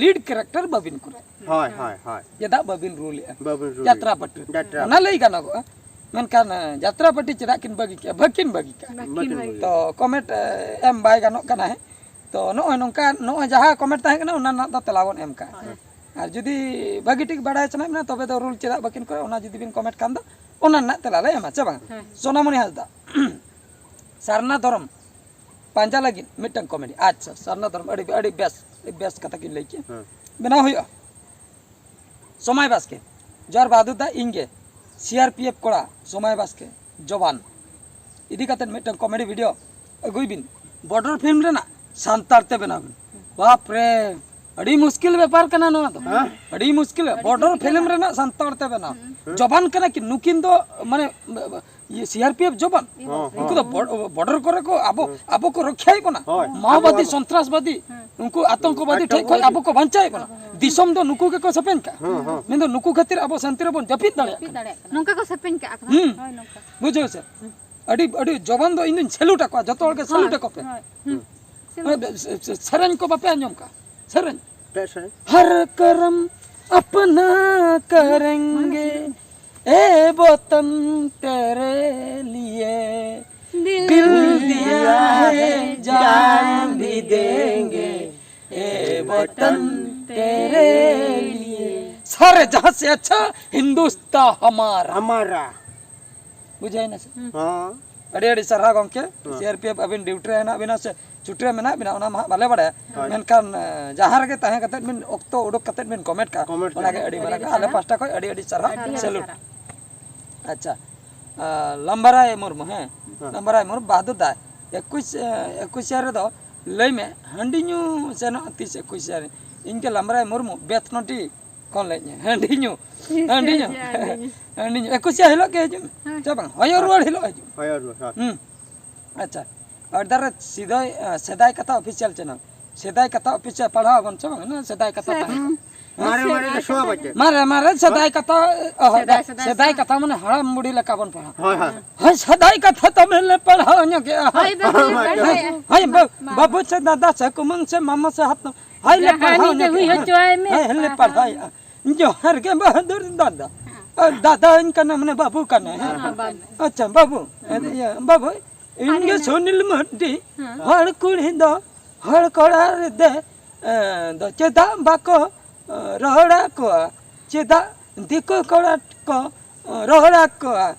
ᱞᱤᱰ ᱠᱮᱨᱮᱠᱴᱟᱨ ᱵᱟᱹᱵᱤᱱ ᱠᱚᱨᱟᱣ? ᱦᱳᱭ, ᱦᱳᱭ, ᱦᱳᱭ᱾ ᱪᱮᱫᱟᱜ ᱵᱟᱹᱵᱤᱱ ᱨᱳᱞᱮᱜᱼᱟ? ᱵᱟᱹᱵᱤᱱ ᱨᱳᱞᱮᱜᱼᱟ᱾ ᱡᱟᱛᱨᱟ ᱯᱟᱹᱴᱤ᱾ ᱡᱟᱛᱨᱟ ᱚᱱᱟ ᱞᱟᱹᱭ ᱜᱟᱱᱚᱜᱚᱜᱼᱟ᱾ ᱢᱮᱱᱠᱷᱟᱱ, ᱮ, ᱡᱟᱛᱨᱟ ᱯᱟᱹᱴᱤ ᱪᱮᱫᱟᱜ ᱠᱤᱱ ᱵᱟᱹᱜᱤ ᱠᱮᱜᱼᱟ? ᱵᱟᱹᱠᱤᱱ ᱵᱟᱹᱜᱤ ᱠᱟᱜᱼᱟ᱾ ᱵᱟᱹᱠᱤᱱ ᱵᱟᱹᱜᱤ᱾ ᱛᱚ, ᱠᱚᱢᱮᱱᱴ, ᱮ, ᱮᱢ ᱵᱟᱭ ᱜᱟᱱᱚᱜ ᱠᱟᱱᱟ, ᱦᱮᱸ᱾ ᱛᱚ, ᱱᱚᱜᱼᱚᱭ ᱱᱚᱝᱠᱟ, ᱱᱚᱜᱼᱚᱭ ᱡᱟᱦᱟᱸ ᱠᱚᱢᱮᱱᱴ ᱛᱟᱦᱮᱸ ᱠᱟᱱᱟ, ᱚᱱᱟ ᱨᱮᱱᱟᱜ ᱫᱚ ᱛᱮᱞᱟ ᱵᱚᱱ ᱮᱢ ᱠᱟᱜᱼᱟ᱾ ᱦᱳᱭ᱾ ᱟᱨ ᱡᱩᱫᱤ ᱵᱷᱟᱹᱜᱤ ᱴᱷᱤᱠ ᱵᱟᱲᱟᱭ ᱥᱟᱱᱟᱭᱮᱫ ᱵᱮᱱᱟ, ᱛᱚᱵᱮ ᱫᱚ ᱨᱩᱞ ᱪᱮᱫᱟᱜ ᱵᱟᱹᱠᱤᱱ ᱠᱚᱨᱟᱣᱟ, ᱚᱱᱟ ᱡᱩᱫᱤ ᱵᱤᱱ ᱠᱚᱢᱮᱱᱴ ᱠᱷᱟᱱ ᱫᱚ, ᱚᱱᱟ ᱨᱮᱱᱟᱜ ᱛᱮᱞᱟ ᱞᱮ ᱮᱢᱟ, ᱪᱮ ᱵᱟᱝ? ᱦᱮᱸ᱾ ᱥᱳᱱᱟᱢᱚᱱᱤ ᱦᱟᱸᱥᱫᱟ, ᱥᱟᱨᱱᱟ ᱫᱷᱚᱨᱚᱢ ᱯᱟᱸᱡᱟ ᱞᱟᱹᱜᱤᱫ ᱢᱤᱫᱴᱟᱝ ᱠᱚᱢᱮᱰᱤ᱾ ᱟᱪᱪᱷᱟ, ᱥᱟᱨᱱᱟ ᱫᱷᱚᱨᱚᱢ, ᱟᱹᱰᱤ, ᱟᱹᱰᱤ ᱵᱮᱥ, ᱟᱹᱰᱤ ᱵᱮᱥ ᱠᱟᱛᱷᱟ ᱠᱤᱱ ᱞᱟᱹᱭ ᱠᱮᱜᱼᱟ᱾ ᱦᱮᱸ᱾ ᱵᱮᱱᱟᱣ ᱦᱩᱭᱩᱜᱼᱟ᱾ ᱥᱚᱢᱟᱭ ᱵᱟᱥᱠᱮ, ᱡᱚᱦᱟᱨ ᱵᱟᱦᱟᱫᱩᱨ ᱫᱟ, ᱤᱧ ᱜᱮ ᱥᱤ ᱟᱨ ᱯᱤ ᱮᱯᱷ ᱠᱚᱲᱟ ᱥᱚᱢᱟᱭ ᱵᱟᱥᱠᱮ, ᱡᱚᱵᱟᱱ ᱤᱫᱤ ᱠᱟᱛᱮ ᱢᱤᱫᱴᱟᱝ ᱠᱚᱢᱮᱰᱤ ᱵᱷᱤᱰᱤᱭᱳ ᱟᱹᱜᱩᱭ ᱵᱤᱱ᱾ ᱵᱚᱨᱰᱟᱨ ᱯᱷᱤᱞᱢ ᱨᱮᱱᱟᱜ ᱥᱟᱱᱛᱟᱲ ᱛᱮ ᱵᱮᱱᱟᱣ ᱵᱤᱱ᱾ ᱵᱟᱯ ᱨᱮ, ᱟᱹᱰᱤ ᱢᱩᱥᱠᱤᱞ ᱵᱮᱯᱟᱨ ᱠᱟᱱᱟ ᱱᱚᱣᱟ ᱫᱚ᱾ ᱦᱮᱸ? ᱟᱹᱰᱤ ᱢᱩᱥᱠᱤᱞ᱾ ᱟᱹᱰᱤ ᱵᱚᱨᱰᱟᱨ ᱢᱩᱥᱠᱤᱞ ᱯᱷᱤᱞᱢ ᱠᱟᱱᱟ᱾ ᱨᱮᱱᱟᱜ ᱥᱟᱱᱛᱟᱲ ᱛᱮ ᱵᱮᱱᱟᱣ᱾ ᱦᱩᱸ᱾ ᱡᱚᱵᱟᱱ ᱠᱟᱱᱟ ᱠᱤᱱ, ᱱᱩᱠᱤᱱ ᱫᱚ ᱢᱟᱱᱮ ᱤᱭᱟᱹ ᱥᱤ ᱟᱨ ᱯᱤ ᱮᱯᱷ ᱡᱚᱵᱟᱱ᱾ ᱦᱮᱸ, ᱩᱱᱠᱩ ᱫᱚ ᱦᱮᱸ᱾ ᱵᱚᱰ-, ᱵᱚᱰᱟᱨ ᱠᱚᱨᱮ ᱠᱚ ᱟᱵᱚ, ᱦᱮᱸ᱾ ᱟᱵᱚ ᱠᱚ ᱨᱚᱠᱷᱟᱭᱮᱫ ᱵᱚᱱᱟ᱾ ᱦᱳᱭ᱾ ᱢᱟᱣᱵᱟᱫᱤ, ᱟᱵᱚ, ᱟᱵᱚ᱾ ᱥᱚᱱᱛᱨᱟᱥᱵᱟᱫᱤ, ᱦᱮᱸ᱾ ᱩᱱᱠᱩ ᱟᱛᱚᱝᱠᱚᱵᱟᱫᱤ ᱴᱷᱮᱡ ᱠᱷᱚᱡ ᱟᱵᱚ ᱠᱚ ᱵᱟᱧᱪᱟᱣᱮᱫ ᱵᱚᱱᱟ᱾ ᱦᱮᱸ, ᱦᱮᱸ᱾ ᱫᱤᱥᱚᱢ ᱫᱚ ᱱᱩᱠᱩ ᱜᱮᱠᱚ ᱥᱮᱯᱮᱧ ᱠᱟᱜᱼᱟ᱾ ᱦᱮᱸ, ᱦᱮᱸ᱾ ᱢᱮᱱᱫᱚ ᱱᱩᱠᱩ ᱠᱷᱟᱹᱛᱤᱨ ᱟᱵᱚ ᱥᱟᱱᱛᱤ ᱨᱮᱵᱚᱱ ᱡᱟᱹᱯᱤᱫ ᱫᱟᱲᱮᱭᱟᱜ ᱠᱟᱱᱟ᱾ ᱱᱚᱝᱠᱟ ᱠᱚ ᱥᱮᱯᱮᱧ ᱠᱟᱜ ᱠᱟᱱᱟ᱾ ᱦᱩᱸ᱾ ᱦᱳᱭ, ᱱᱚᱝᱠᱟ᱾ ᱵᱩᱡᱷᱟᱹᱣ ᱥᱮ? ᱦᱩᱸ᱾ ᱟᱹᱰᱤ, ᱟᱹᱰᱤ ᱡᱚᱵᱟᱱ ᱫᱚ ᱤᱧ ᱫᱚᱧ salute ᱟᱠᱚᱣᱟ, ᱡᱚᱛᱚ ᱦᱚᱲ ᱜᱮ salute ᱦᱳᱭ, ᱟᱠᱚ ᱯᱮ᱾ ᱦᱳᱭ᱾ ᱦᱩᱸ᱾ ᱦᱩᱸ᱾ ᱚᱱᱟ ᱥᱮ-, ᱥᱮ-, ᱥᱮᱨᱮᱧ ᱠᱚ ᱵᱟᱯᱮ ᱟᱸᱡᱚᱢ ᱠᱟᱜᱼᱟ? ᱥᱮᱨᱮᱧ᱾ ᱪᱮᱫ ᱥᱮᱨᱮᱧ? हर कर्म अपना करेंगे, ए वतन तेरे लिए, दिल दिया है जान भी देंगे, ए वतन तेरे लिए। सारे जहां से अच्छा हिंदुस्तान हमारा। हमारा। ᱵᱩᱡᱷᱟᱹᱣᱮᱱᱟ ᱥᱮ? ᱦᱮᱸ᱾ ᱟᱹᱰᱤ ᱟᱹᱰᱤ ᱥᱟᱨᱦᱟᱣ ᱜᱚᱢᱠᱮ᱾ ᱦᱮᱸ᱾ ᱥᱤ ᱟᱨ ᱯᱤ ᱮᱯᱷ ᱟᱹᱵᱤᱱ ᱰᱤᱭᱩᱴᱤ ᱨᱮ ᱦᱮᱱᱟᱜ ᱵᱤᱱᱟ ᱥᱮ ᱪᱷᱩᱴᱤ ᱨᱮ ᱢᱮᱱᱟᱜ ᱵᱤᱱᱟ, ᱚᱱᱟ ᱢᱟ ᱦᱟᱸᱜ ᱵᱟᱞᱮ ᱵᱟᱲᱟᱭᱟ᱾ ᱦᱳᱭ᱾ ᱢᱮᱱᱠᱷᱟᱱ, ᱮ, ᱡᱟᱦᱟᱸ ᱨᱮᱜᱮ ᱛᱟᱦᱮᱸ ᱠᱟᱛᱮᱫ ᱵᱤᱱ ᱚᱠᱛᱚ ᱩᱰᱩᱠ ᱠᱟᱛᱮᱫ ᱵᱤᱱ ᱠᱚᱢᱮᱱᱴ ᱠᱟᱜᱼᱟ, ᱠᱚᱢᱮᱱᱴ ᱚᱱᱟᱜᱮ ᱠᱟᱜᱼᱟ᱾ ᱟᱹᱰᱤ ᱟᱹᱰᱤ ᱢᱟᱨᱟᱝ᱾ ᱟᱹᱰᱤ ᱟᱞᱮ ᱥᱟᱨᱦᱟᱣ᱾ ᱯᱟᱦᱴᱟ ᱠᱷᱚᱱ ᱟᱹᱰᱤ ᱟᱹᱰᱤ ᱥᱟᱨᱦᱟᱣ᱾ ᱟᱹᱰᱤ ᱥᱮᱞᱩᱴ᱾ ᱥᱟᱨᱦᱟᱣ᱾ ᱟᱪᱪᱷᱟ᱾ ᱟ, ᱞᱟᱢᱵᱟᱨᱟᱭ ᱢᱩᱨᱢᱩ, ᱦᱮᱸ? ᱦᱮᱸ᱾ ᱞᱟᱢᱵᱟᱨᱟᱭ ᱢᱩᱨᱢᱩ, ᱵᱟᱦᱟᱫᱩᱨ ᱫᱟ, ᱮᱠᱩᱥ, ᱮ, ᱮᱠᱩᱥᱤᱭᱟ ᱨᱮᱫᱚ ᱞᱟᱹᱭ ᱢᱮ, ᱦᱟᱺᱰᱤ ᱧᱩ ᱥᱮᱱᱚᱜ ᱛᱤᱥ ᱮᱠᱩᱥᱤᱭᱟ ᱨᱮ? ᱤᱧ ᱜᱮ ᱞᱟᱢᱵᱟᱨᱟᱭ ᱢᱩᱨᱢᱩ, ᱵᱮᱛᱱᱚᱴᱤ ᱠᱷᱚᱱ ᱞᱟᱹᱭ ᱢᱮ, ᱦᱟᱺᱰᱤ ᱧᱩ, ᱦᱟᱺᱰᱤ ᱧᱩ, ᱦᱟᱺᱰᱤ ᱧᱩ᱾ ᱦᱟᱺᱰᱤ ᱧᱩ᱾ ᱮᱠᱩᱥᱤᱭᱟ ᱦᱤᱞᱳᱜ ᱜᱮ ᱦᱤᱡᱩᱜ ᱢᱮ᱾ ᱦᱮᱸ᱾ ᱪᱮ ᱵᱟᱝ? ᱦᱚᱭᱚ ᱨᱩᱣᱟᱹᱲ ᱦᱤᱞᱳᱜ ᱦᱤᱡᱩᱜ ᱢᱮ᱾ ᱦᱚᱭᱚ ᱨᱩᱣᱟᱹᱲ, ᱦᱮᱸ᱾ ᱦᱩᱸ᱾ ᱟᱪᱪᱷᱟ᱾ ᱟᱨ ᱫᱟᱨᱮ ᱥᱤᱫᱟᱹᱭ, ᱮ, ᱥᱮᱫᱟᱭ ᱠᱟᱛᱷᱟ ᱚᱯᱷᱤᱥᱤᱭᱟᱞ ᱪᱮᱱᱮᱞ᱾ ᱥᱮᱫᱟᱭ ᱠᱟᱛᱷᱟ ᱚᱯᱷᱤᱥ ᱨᱮ ᱯᱟᱲᱦᱟᱣ ᱟᱵᱚᱱ ᱥᱮ ᱵᱟᱝ? ᱦᱮᱸ, ᱥᱮᱫᱟᱭ ᱠᱟᱛᱷᱟ ᱛᱟᱦᱮᱸ ᱠᱟᱱᱟ᱾ ᱢᱟᱨᱮ, ᱢᱟᱨᱮ ᱫᱚ ᱥᱚ ᱵᱟᱡᱮ᱾ ᱢᱟᱨᱮ, ᱢᱟᱨᱮ ᱥᱮᱫᱟᱭ ᱠᱟᱛᱷᱟ, ᱚ, ᱥᱮᱫᱟᱭ, ᱥᱮᱫᱟᱭ, ᱥᱮᱫᱟᱭ ᱥᱮᱫᱟᱭ᱾ ᱠᱟᱛᱷᱟ ᱢᱟᱱᱮ ᱦᱟᱲᱟᱢ ᱵᱩᱲᱦᱤ ᱞᱮᱠᱟ ᱵᱚᱱ ᱯᱟᱲᱦᱟᱣ᱾ ᱦᱳᱭ, ᱦᱳᱭ᱾ ᱦᱳᱭ, ᱥᱮᱫᱟᱭ ᱠᱟᱛᱷᱟ ᱛᱚᱵᱮ ᱞᱮ ᱯᱟᱲᱦᱟᱣ ᱧᱚᱜᱮᱜᱼᱟ᱾ ᱦᱳᱭ, ᱵᱟᱹᱵᱩ, ᱦᱳᱭ, ᱵᱟᱹᱵᱩ᱾ ᱦᱳᱭ, ᱦᱳᱭ, ᱵᱟᱹᱵᱩ, ᱢᱟ, ᱵᱟᱹᱵᱩ ᱥᱮ ᱫᱟᱫᱟ ᱥᱮ ᱠᱩᱢᱟᱹᱝ ᱥᱮ ᱢᱟᱢᱟ ᱥᱮ ᱦᱟᱛᱚᱢ᱾ ᱦᱳᱭ, ᱞᱮ ᱡᱟᱦᱟᱸ ᱯᱟᱲᱦᱟᱣ ᱱᱤᱡᱮ ᱧᱚᱜᱮᱜᱼᱟ᱾ ᱦᱩᱭ ᱦᱚᱪᱚᱭ ᱢᱮ᱾ ᱦᱳᱭ, ᱞᱮ ᱯᱟᱲᱦᱟᱣ᱾ ᱯᱟᱲᱦᱟᱣᱮᱜᱼᱟ᱾ ᱡᱚᱦᱟᱨ ᱜᱮ ᱵᱟᱦᱟᱫᱩᱨ ᱫᱟᱫᱟ᱾ ᱦᱮᱸ᱾ ᱟ, ᱫᱟᱫᱟᱧ ᱠᱟᱱᱟ, ᱢᱟᱱᱮ ᱵᱟᱹᱵᱩ ᱠᱟᱱᱟᱭ, ᱦᱮᱸ᱾ ᱦᱮᱸ, ᱵᱟᱹᱵᱩ᱾ ᱟᱪᱪᱷᱟ, ᱵᱟᱹᱵᱩ᱾ ᱦᱮᱸ᱾ ᱤᱭᱟᱹ, ᱵᱟᱹᱵᱩ, ᱤᱧ ᱜᱮ ᱦᱮᱸ᱾ ᱥᱩᱱᱤᱞ ᱢᱟᱨᱰᱤ᱾ ᱦᱮᱸ᱾ ᱦᱚᱲ ᱠᱩᱲᱤ ᱫᱚ ᱦᱚᱲ ᱠᱚᱲᱟ ᱨᱮ ᱫᱮ, ᱮ, ᱫᱚ ᱪᱮᱫᱟᱜ ᱵᱟᱠᱚ, ᱮ, ᱨᱚᱦᱚᱲ ᱟᱠᱚᱣᱟ? ᱪᱮᱫᱟᱜ ᱫᱤᱠᱩ ᱠᱚᱲᱟ ᱠᱚ, ᱮ, ᱨᱚᱦᱚᱲ ᱟᱠᱚᱣᱟ?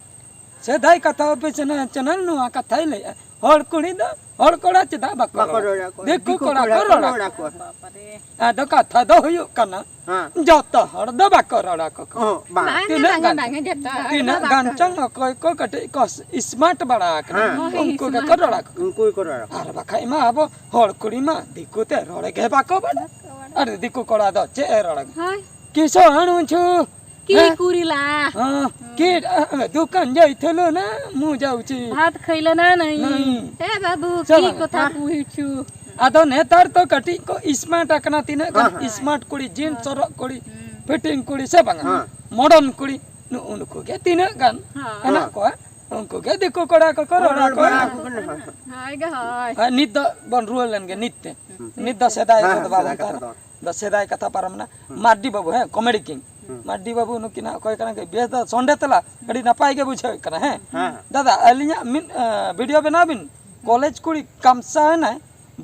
ᱥᱮᱫᱟᱭ ᱠᱟᱛᱷᱟ ᱚᱯᱷᱤᱥ ᱨᱮᱱᱟᱜ ᱪᱮᱱᱮᱞ ᱱᱚᱣᱟ ᱠᱟᱛᱷᱟᱭ ᱞᱟᱹᱭᱮᱜᱼᱟ᱾ ᱦᱚᱲ ᱠᱩᱲᱤ ᱫᱚ ᱦᱚᱲ ᱠᱚᱲᱟ ᱪᱮᱫᱟᱜ ᱵᱟᱠᱚ ᱵᱟᱠᱚ ᱨᱚᱲ? ᱨᱚᱲ ᱟᱠᱚᱣᱟ᱾ ᱫᱤᱠᱩ ᱫᱤᱠᱩ ᱠᱚᱲᱟ ᱠᱚ ᱠᱚᱲᱟ ᱠᱚ ᱨᱚᱲ ᱨᱚᱲ ᱟᱠᱚᱣᱟ᱾ ᱟᱠᱚᱣᱟ᱾ ᱵᱟᱵᱟᱨᱮ᱾ ᱟᱫᱚ ᱠᱟᱛᱷᱟ ᱫᱚ ᱦᱩᱭᱩᱜ ᱠᱟᱱᱟ, ᱦᱮᱸ᱾ ᱡᱚᱛᱚ ᱦᱚᱲ ᱫᱚ ᱵᱟᱠᱚ ᱨᱚᱲ ᱟᱠᱚ ᱠᱟᱱᱟ᱾ ᱚ, ᱵᱟᱝ᱾ ᱵᱟᱝ, ᱛᱤᱱᱟᱹᱜ ᱵᱟᱝ, ᱜᱟᱱ, ᱵᱟᱝ, ᱡᱚᱛᱚ ᱦᱚᱲ ᱛᱤᱱᱟᱹᱜ ᱫᱚ ᱜᱟᱱ ᱵᱟᱠᱚ ᱪᱚᱝ ᱨᱚᱲ᱾ ᱚᱠᱚᱭ ᱠᱚ ᱠᱟᱹᱴᱤᱡ ᱠᱚ ᱥᱢᱟᱨᱴ ᱵᱟᱲᱟ ᱟᱠᱟᱱᱟ, ᱦᱮᱸ᱾ ᱦᱳᱭ, ᱩᱱᱠᱩ ᱜᱮᱠᱚ ᱥᱢᱟᱨᱴ᱾ ᱨᱚᱲ ᱟᱠᱚ ᱠᱟᱱᱟ᱾ ᱩᱱᱠᱩ ᱜᱮᱠᱚ ᱨᱚᱲ ᱟᱠᱚ᱾ ᱟᱨ ᱵᱟᱠᱷᱟᱡ ᱢᱟ ᱟᱵᱚ ᱦᱚᱲ ᱠᱩᱲᱤ ᱢᱟ ᱫᱤᱠᱩ ᱛᱮ ᱨᱚᱲ ᱜᱮ ᱵᱟᱠᱚ ᱵᱟᱲᱟᱭ᱾ ᱵᱟᱠᱚ ᱵᱟᱲᱟᱭ᱾ ᱟᱨ ᱫᱤᱠᱩ ᱠᱚᱲᱟ ᱫᱚ ᱪᱮᱫ ᱮ ᱨᱚᱲ ᱟᱠᱚ? ᱦᱳᱭ᱾ ᱠᱤᱥᱚ ᱦᱟᱬᱩ ᱪᱷᱩ᱾ ᱠᱤ ᱦᱮᱸ? ᱠᱩᱨᱤᱞᱟ᱾ ᱦᱮᱸ, ᱦᱩᱸ᱾ ᱠᱤ, ᱟ, ᱟ, ᱫᱚᱠᱟᱱ ᱡᱟᱭ ᱛᱷᱮᱞᱳ ᱱᱟ, ᱢᱩ ᱡᱟᱣᱪᱤ᱾ ᱵᱷᱟᱛ ᱠᱷᱟᱹᱭᱞᱟᱹ ᱱᱟ ᱱᱟᱹᱭ᱾ ᱱᱟᱹᱭ᱾ ᱮ ᱵᱟᱹᱵᱩ, ᱥᱮ ᱠᱤ ᱵᱟᱝᱟ? ᱠᱚᱛᱷᱟ ᱦᱮᱸ᱾ ᱯᱩᱭᱪᱷᱩ᱾ ᱟᱫᱚ ᱱᱮᱛᱟᱨ ᱛᱚ ᱠᱟᱹᱴᱤᱡ ᱠᱚ smart ᱟᱠᱟᱱᱟ, ᱛᱤᱱᱟᱹᱜ ᱜᱟᱱ ᱦᱮᱸ, ᱦᱮᱸ᱾ Smart ᱠᱩᱲᱤ, jeans ᱦᱮᱸ᱾ ᱦᱚᱨᱚᱜ ᱠᱩᱲᱤ, ᱦᱩᱸ᱾ Fitting ᱠᱩᱲᱤ, ᱥᱮ ᱵᱟᱝᱟ? ᱦᱮᱸ᱾ Modern ᱠᱩᱲᱤ, ᱱᱩᱜᱼᱩ ᱱᱩᱠᱩ ᱜᱮ ᱛᱤᱱᱟᱹᱜ ᱜᱟᱱ ᱦᱮᱸ᱾ ᱦᱮᱱᱟᱜ ᱦᱮᱸ᱾ ᱠᱚᱣᱟ, ᱩᱱᱠᱩ ᱜᱮ ᱫᱤᱠᱩ ᱠᱚᱲᱟ ᱠᱚᱠᱚ ᱨᱚᱲ ᱨᱚᱲ ᱟᱠᱚᱣᱟ᱾ ᱵᱟᱲᱟ ᱟᱠᱚ ᱠᱟᱱᱟ, ᱦᱮᱸ᱾ ᱦᱳᱭ ᱜᱮ ᱦᱳᱭ᱾ ᱟᱨ ᱱᱤᱛ ᱫᱚ ᱵᱚᱱ ᱨᱩᱣᱟᱹᱲ ᱞᱮᱱ ᱜᱮ ᱱᱤᱛ ᱛᱮ᱾ ᱦᱩᱸ᱾ ᱱᱤᱛ ᱫᱚ ᱥᱮᱫᱟᱭ ᱦᱮᱸ, ᱠᱚᱫᱚ ᱦᱮᱸ, ᱵᱟᱵᱚᱱ ᱥᱮᱫᱟᱭ ᱠᱟᱛᱷᱟ ᱛᱟᱦᱮᱱᱟ᱾ ᱫᱚ᱾ ᱫᱚ ᱥᱮᱫᱟᱭ ᱠᱟᱛᱷᱟ ᱯᱟᱨᱚᱢ ᱮᱱᱟ᱾ ᱦᱩᱸ᱾ ᱢᱟᱨᱰᱤ ᱵᱟᱹᱵᱩ, ᱦᱮᱸ, comedy king᱾ ᱦᱩᱸ᱾ ᱢᱟᱨᱰᱤ ᱵᱟᱹᱵᱩ ᱱᱩᱠᱤᱱᱟᱜ ᱚᱠᱚᱭ ᱠᱟᱱᱟ ᱠᱤᱱ? ᱵᱮᱥ ᱫᱚ ᱥᱚᱸᱰᱮ ᱛᱮᱞᱟ, ᱟᱹᱰᱤ ᱱᱟᱯᱟᱭ ᱜᱮ ᱵᱩᱡᱷᱟᱹᱣ ᱠᱟᱱᱟ, ᱦᱮᱸ᱾ ᱦᱮᱸ᱾ ᱫᱟᱫᱟ, ᱟᱹᱞᱤᱧᱟᱜ ᱢᱤᱫ, ᱮᱸ, video ᱵᱮᱱᱟᱣ ᱵᱤᱱ᱾ ᱠᱚᱞᱮᱡᱽ ᱠᱩᱲᱤ ᱠᱟᱢᱥᱟᱣ ᱮᱱᱟᱭ